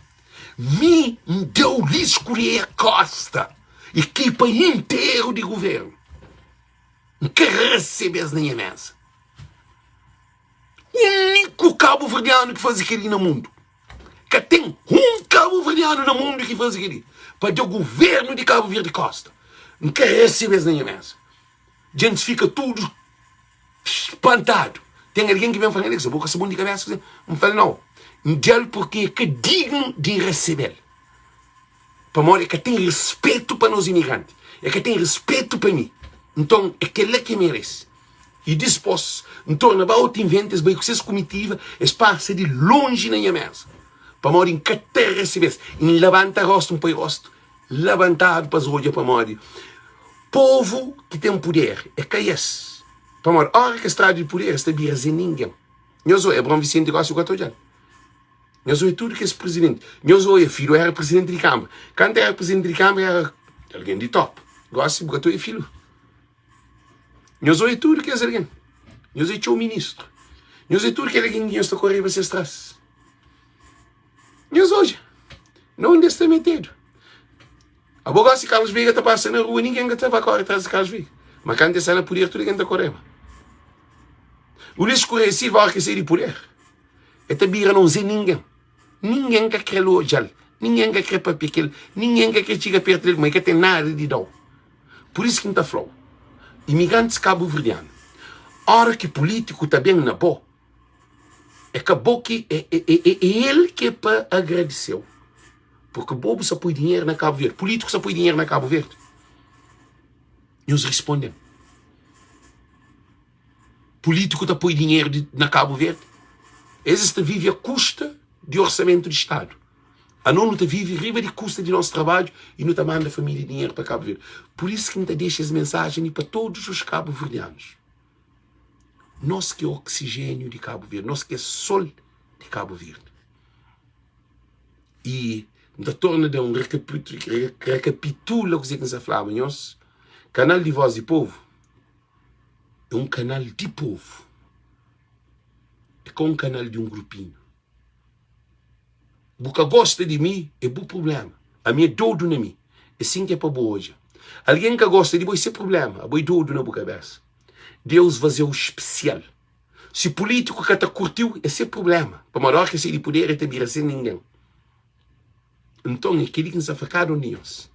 Mi N da Ulisses Correia kósta, ekipa interu di guvernu. N ka resebe-s na nha méza. Úniku kabuverdianu ki faze kel-li na mundu. Ka ten un kabuverdianu na mundu ki faze kel-li. Pa da guvernu di Kabu Verdi kósta. N ka resebe-s na nha méza. Djentis fika tudu spantadu. Ten algen ki ben fla-m, Alex, bo ka sta bon di kabésa kuzê? N fla-l, Nau, N da-l purki é ka dignu di N resebe-l. Pamodi e ka ten respetu pa nos imigranti, e ka ten respetu pa mi. Nton, é kel-la ki e merese. I dispôs, N torna ba otu inventa, es bai ku ses kumitiva, es pasa di lonji na nha méza, pamodi N ka ta resebe-s. I N labanta róstu, N poi róstu labantadu pa es odja, pamodi povu ki ten puder é ka es. Pamodi óra ki es tradu di puder, es ta bira sen ningen. Nhos odja, Abraon Visenti gósi bu ka ta odja-l. Nhos oia tudu kes prizidenti. Nhos oia, Filu éra prizidenti di kanbra. Kantu éra prizidenti di kanbra, éra algen di top. Gósi bu ka ta oia Filu. Nhos oia tudu kes algen. Nhos oia txeu ministru. Nhos oia tudu kel algen ki nhos ta koreba ses tras. Nhos odja na undi es ta metedu. Abo gósi Carlos Veiga ta pasa na rua, ningen ka ta ba kóre tras di Carlos Veiga. Ma kantu el sta na puder, tudu algen ta koreba. Ulisses Correia Silva, óra ki el sai di puder, El ta bira non ze ningen. Ningen ka kre-l odja-l, ningen ka kre papia ku el, ningen ka kre txiga pertu di el, ma el ka ten nada di da-u. Pur isu ki N ta fla-u, imigrantis kabuverdianu, óra ki pulítiku ta ben na bo, é ka bo ki é, é, é, é el ki é pa agradise-u. Purki bo bu sa poi dinheru na Kabu Verdi, pulítiku sa poi dinheru na Kabu Verdi. Nhos risponde-m. Pulítiku ta poi dinheru di, na Kabu Verdi? Es es ta vive a kusta di orsamentu di Stadu. Anos nu ta vive riba di kusta di nos trabadju i nu ta manda família dinheru pa Kabu Verdi. Pur isu ki N ta dexa es mensajen li pa todos os kabuverdianus. Nos ki é oksijéniu di Kabu Verdi, nos ki é sol di Kabu Verdi. I N ta torna da un rekapitula kuzê ki N sta flaba nhos, Kanal di Vós di Povu É un kanal di povu, é ka un kanal di un grupinhu. Bu ka gosta di mi, é bu prubléma. Ami é dodu na mi, é sin ki é pa bu odja. Algen ka gosta di bo, é se prubléma. Abo é dodu na bu kabésa. Deus faze-u spesial. Si pulítiku ka ta kurti-u, é se prubléma. Pamodi óras ki el sai di puder, el ta bira sen ningen. Nton, é kel-li ki N sta fla kada un di nhos.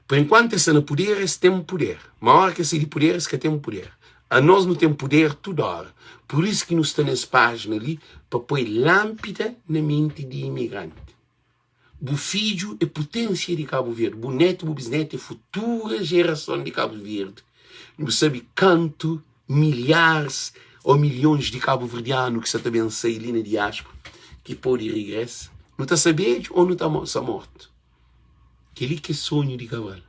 Pa enkuantu es sta na puder, es ten puder. Ma óra ki es sai di puder, es ka ten puder. Anos nu ten puder tudu óra. Pur isu ki nu sta nes pájina li pa poi lánpida na menti di imigranti. Bu fidju é puténsia di Kabu Verdi, bu nétu, bu bisnétu é futura jerason di Kabu Verdi. Nu sabe kantu milharis ô milhons di kabuverdianu ki sa ta ben sai li na diáspora ki pode rigresa. Nu ta sta bedju ô nu ta sta mortu? Kel-li ki é sonhu di Cabral,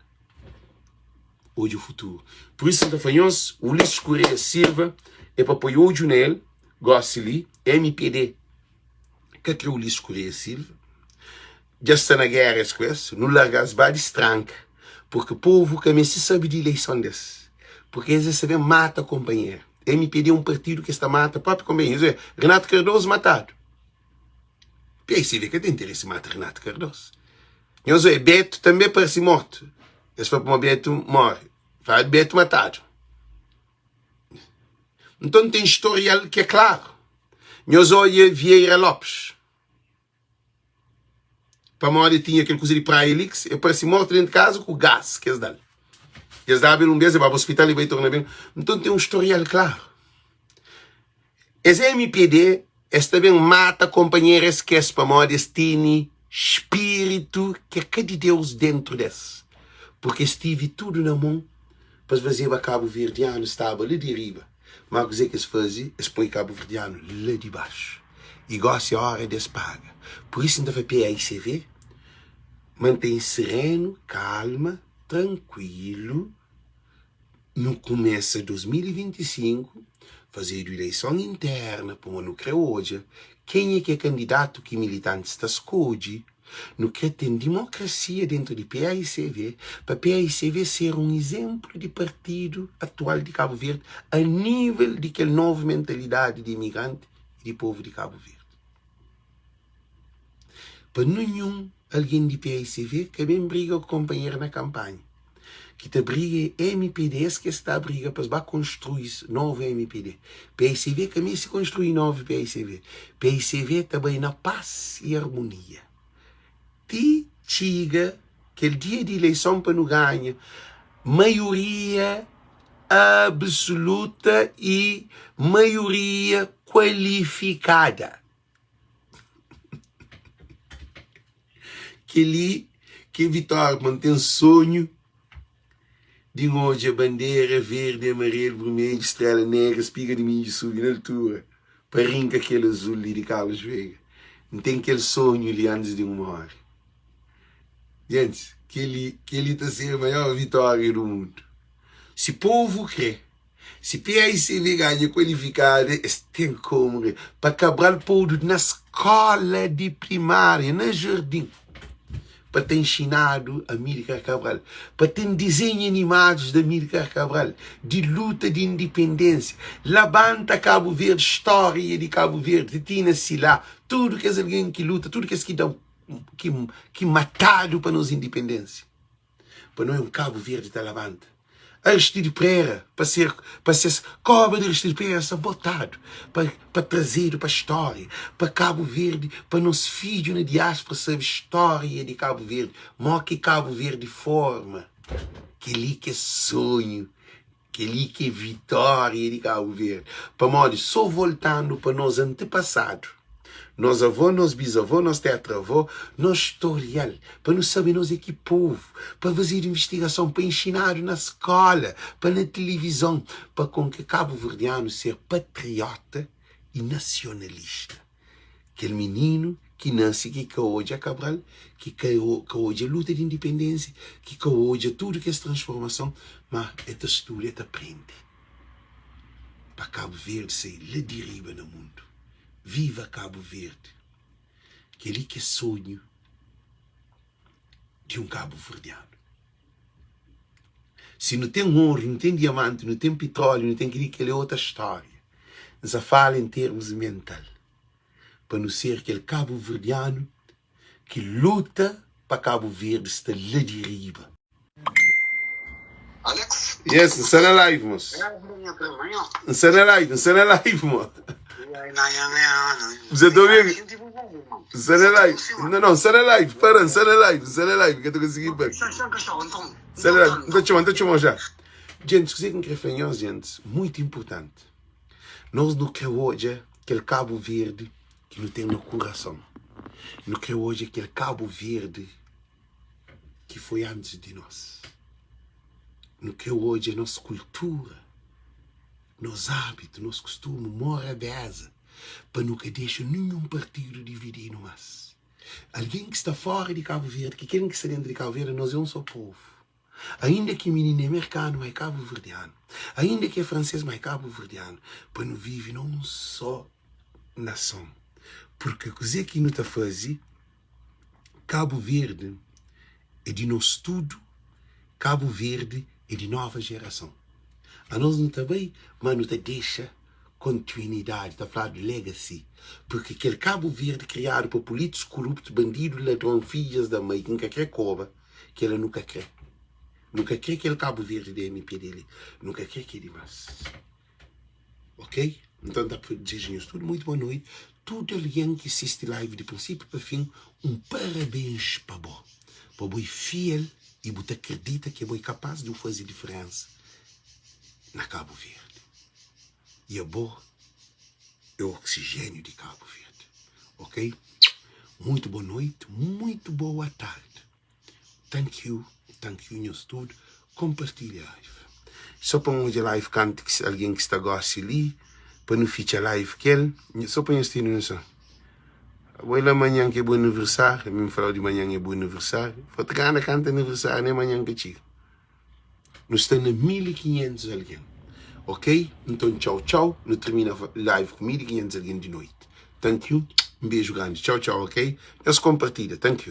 odja futuru. Pur isu N ta fla nhos, Ulisses Correia Silva é pa poi odju na el, gósi li, mpd ka kre Ulisses Correia Silva, dja sta na géra es ku es, nu larga-s ba distranka, purki povu ka meste sabe di ileison des, purki es es ta ben mata konpanheru. Mpd é un partidu ki es ta mata própi konpanheru. Renato Cardoso matadu. PICV ka ten interesi mata Renato Cardoso. Nhos oia, Beto tanbe parse mortu. Es fla pamo Beto more. Fladu Beto matadu. Nton ten historial ki é klaru. Nhos oia Vieira Lopes. Pamodi el tinha kel kuza di Praia Lix, el parse mortu dentu kaza ku gas ki es da-l. Es daba el un bes, el baba ospital, el bai torna ben. Nton ten un storial klaru. Es MPD, es ta ben mata konpanheru es kes pamodi es tene spiritu ki é ka di Deus dentru des. Purki es tive tudu na mon pa es fazeba kabuverdianu staba la di riba. Má kuzê ki es faze? Es poi kabuverdianu la di baxu. I gósi é óra di es paga. Pur isu N ta fla PAICV, mantém serenu, kalma, trankuilu. Nu kumesa 2025, fazedu ileison interna pamodi nu kre odja kenha ki é kandidatu ki militantis ta skodje. Nu kre ten dimokrasia dentu di paicv pa paicv ser un izenplu di partidu atual di Kabu Verdi a nivel di kel novu mentalidadi di imigranti i di povu di Kabu Verdi. Pa ninhun algen di paicv ka ben briga ku konpanheru na kanpanha. Ki ta briga é mpd, es ki sta briga pa es ba konstrui novu mpd. Paicv ka meste konstrui novu paicv. Paicv ta bai na pas i armonia ti txiga kel dia di ileison pa nu ganha maioria absoluta i maioria kualifikada. Kel-li ki é vitória pa N ten sonhu di N odja bandera verdi, amarelu, brumedju, strela negra, spiga di midju subi na altura pa rinka kel azul li di Carlos Veiga. N ten kel sonhu li antis di N móre. Gentis, kel-li kel-li ta ser maior vitória du mundu. Si povu krê. Si PAICV ganha kualifikada es ten komu re pa Cabral podu na skola di primária na jardin pa ta inxinadu Amílcar Cabral pa ten dizenhu animadus di Amílcar Cabral di luta di indipendênsia labanta Kabu Verdi stória di Kabu Verdi Tina Silá tudu kes algen ki luta tudu kes ki da ki matadu pa nos indipendênsia. Pa no é un Kabu Verdi ta labanta Aristide Prera pa ser pa ses koba di Aristide Prera sta botadu pa pa trazedu pa stória pa Kabu Verdi pa nos fidju na diáspora sabe stória di Kabu Verdi mo ki Kabu Verdi forma kel-li ki é sonhu kel-li ki é vitória di Kabu Verdi pamodi so voltandu pa nos antepasadu Nos avó, nos bizavó, nos tetravó, nos storial, pa nu sabe nos é ki povu, pa fazedu invistigason, pa inxinadu na skóla, pa na tilivizon, pa kon ke kabuverdianu ser patrióta y nasionalista. Kel mininu ki nase ki ka odja Cabral, ki ka ka odja luta di indipendénsia, ki ka odja tudu kes transformason, má el ta studa, el ta prende pa Kabu Verdi sai la di riba na mundu. Viva Cabo Verde Kel-li ki é sonhu di un kabuverdianu Si nu ten oru, nu ten diamanti, nu ten pitróliu, nu ten kel-li, kel-li é ota stória N sa fala en termus mental Pa nu ser kel kabuverdianu ki luta pa Kabu Verdi sta la di riba. Alex. Yes, N sta na live, mos. N sta na live, N sta na live, mo. Você tá ouvindo? N sta na live. Não, não, N sta na live. Para, N sta na live, N sta na live, que eu tô conseguindo para. N sta na live. N ta txoma, N ta txoma já. Gente, kuzê ki N kre fla nhos, gente, muito importante. Nos nu kre odja kel Kabu Verdi ki nu ten na kurason. Nu kre odja kel Kabu Verdi ki foi antis di nos. Nu kre odja nos kultura, nos ábitu, nos kustumu, morabeza, pa nu ka dexa ninhun partidu dividi-nu más. Algen ki sta fóra di Kabu Verdi, ki ken ki sta déntu di Kabu Verdi, nos é un sô povu. Ainda ki mininu é merkanu, ma é kabuverdianu. Ainda ki é fransês, ma é kabuverdianu. Pa nu vive na un sô nason. Purki kuzê ki nu ta faze, Kabu Verdi é di nos tudu, Kabu Verdi é di nova jerason. Anos nu ta bai, ma nu ta dexa kontinuidadi, ta fladu legacy. Purki kel Kabu Verdi kriadu pa pulítikus kuruptu, bandidu, ladron, fidjas da mai ki N ka kre koba, Kela nu ka kre. Nu ka kre kel Kabu Verdi di MPD li. Nu ka kre ke di mas. Ok? Nton ta desejo nhos tudo muito boa noite. Tudu algen ki sisti live di prinsipiu pa fin, un parabens pa bo. Pa bo é fiel i bu ta kridita ki bo é kapas di bu faze diferensa na Kabu Verdi. I abo é oksijéniu di Kabu Verdi. Ok? Muitu bo noiti, muitu boa tardi. Thank you, thank you nhos tudu. Kompartilha live. Só pa N odja live kantu ki algen ki sta gosi li pa nu fitxa live kel. Só pa nhos tene noson. Abo é la manhan ki é bu aniversário, mi N fla-u di manhan é bu aniversário. Fla-t gana kanta aniversário, nem manhan ka txiga. Nu sta na 1500 algen. Ok? Nton txau txau, nu termina live ku 1500 algen di noiti. Thank you, un beju grandi. Txau txau, ok? Nhos kompartilha. Thank you.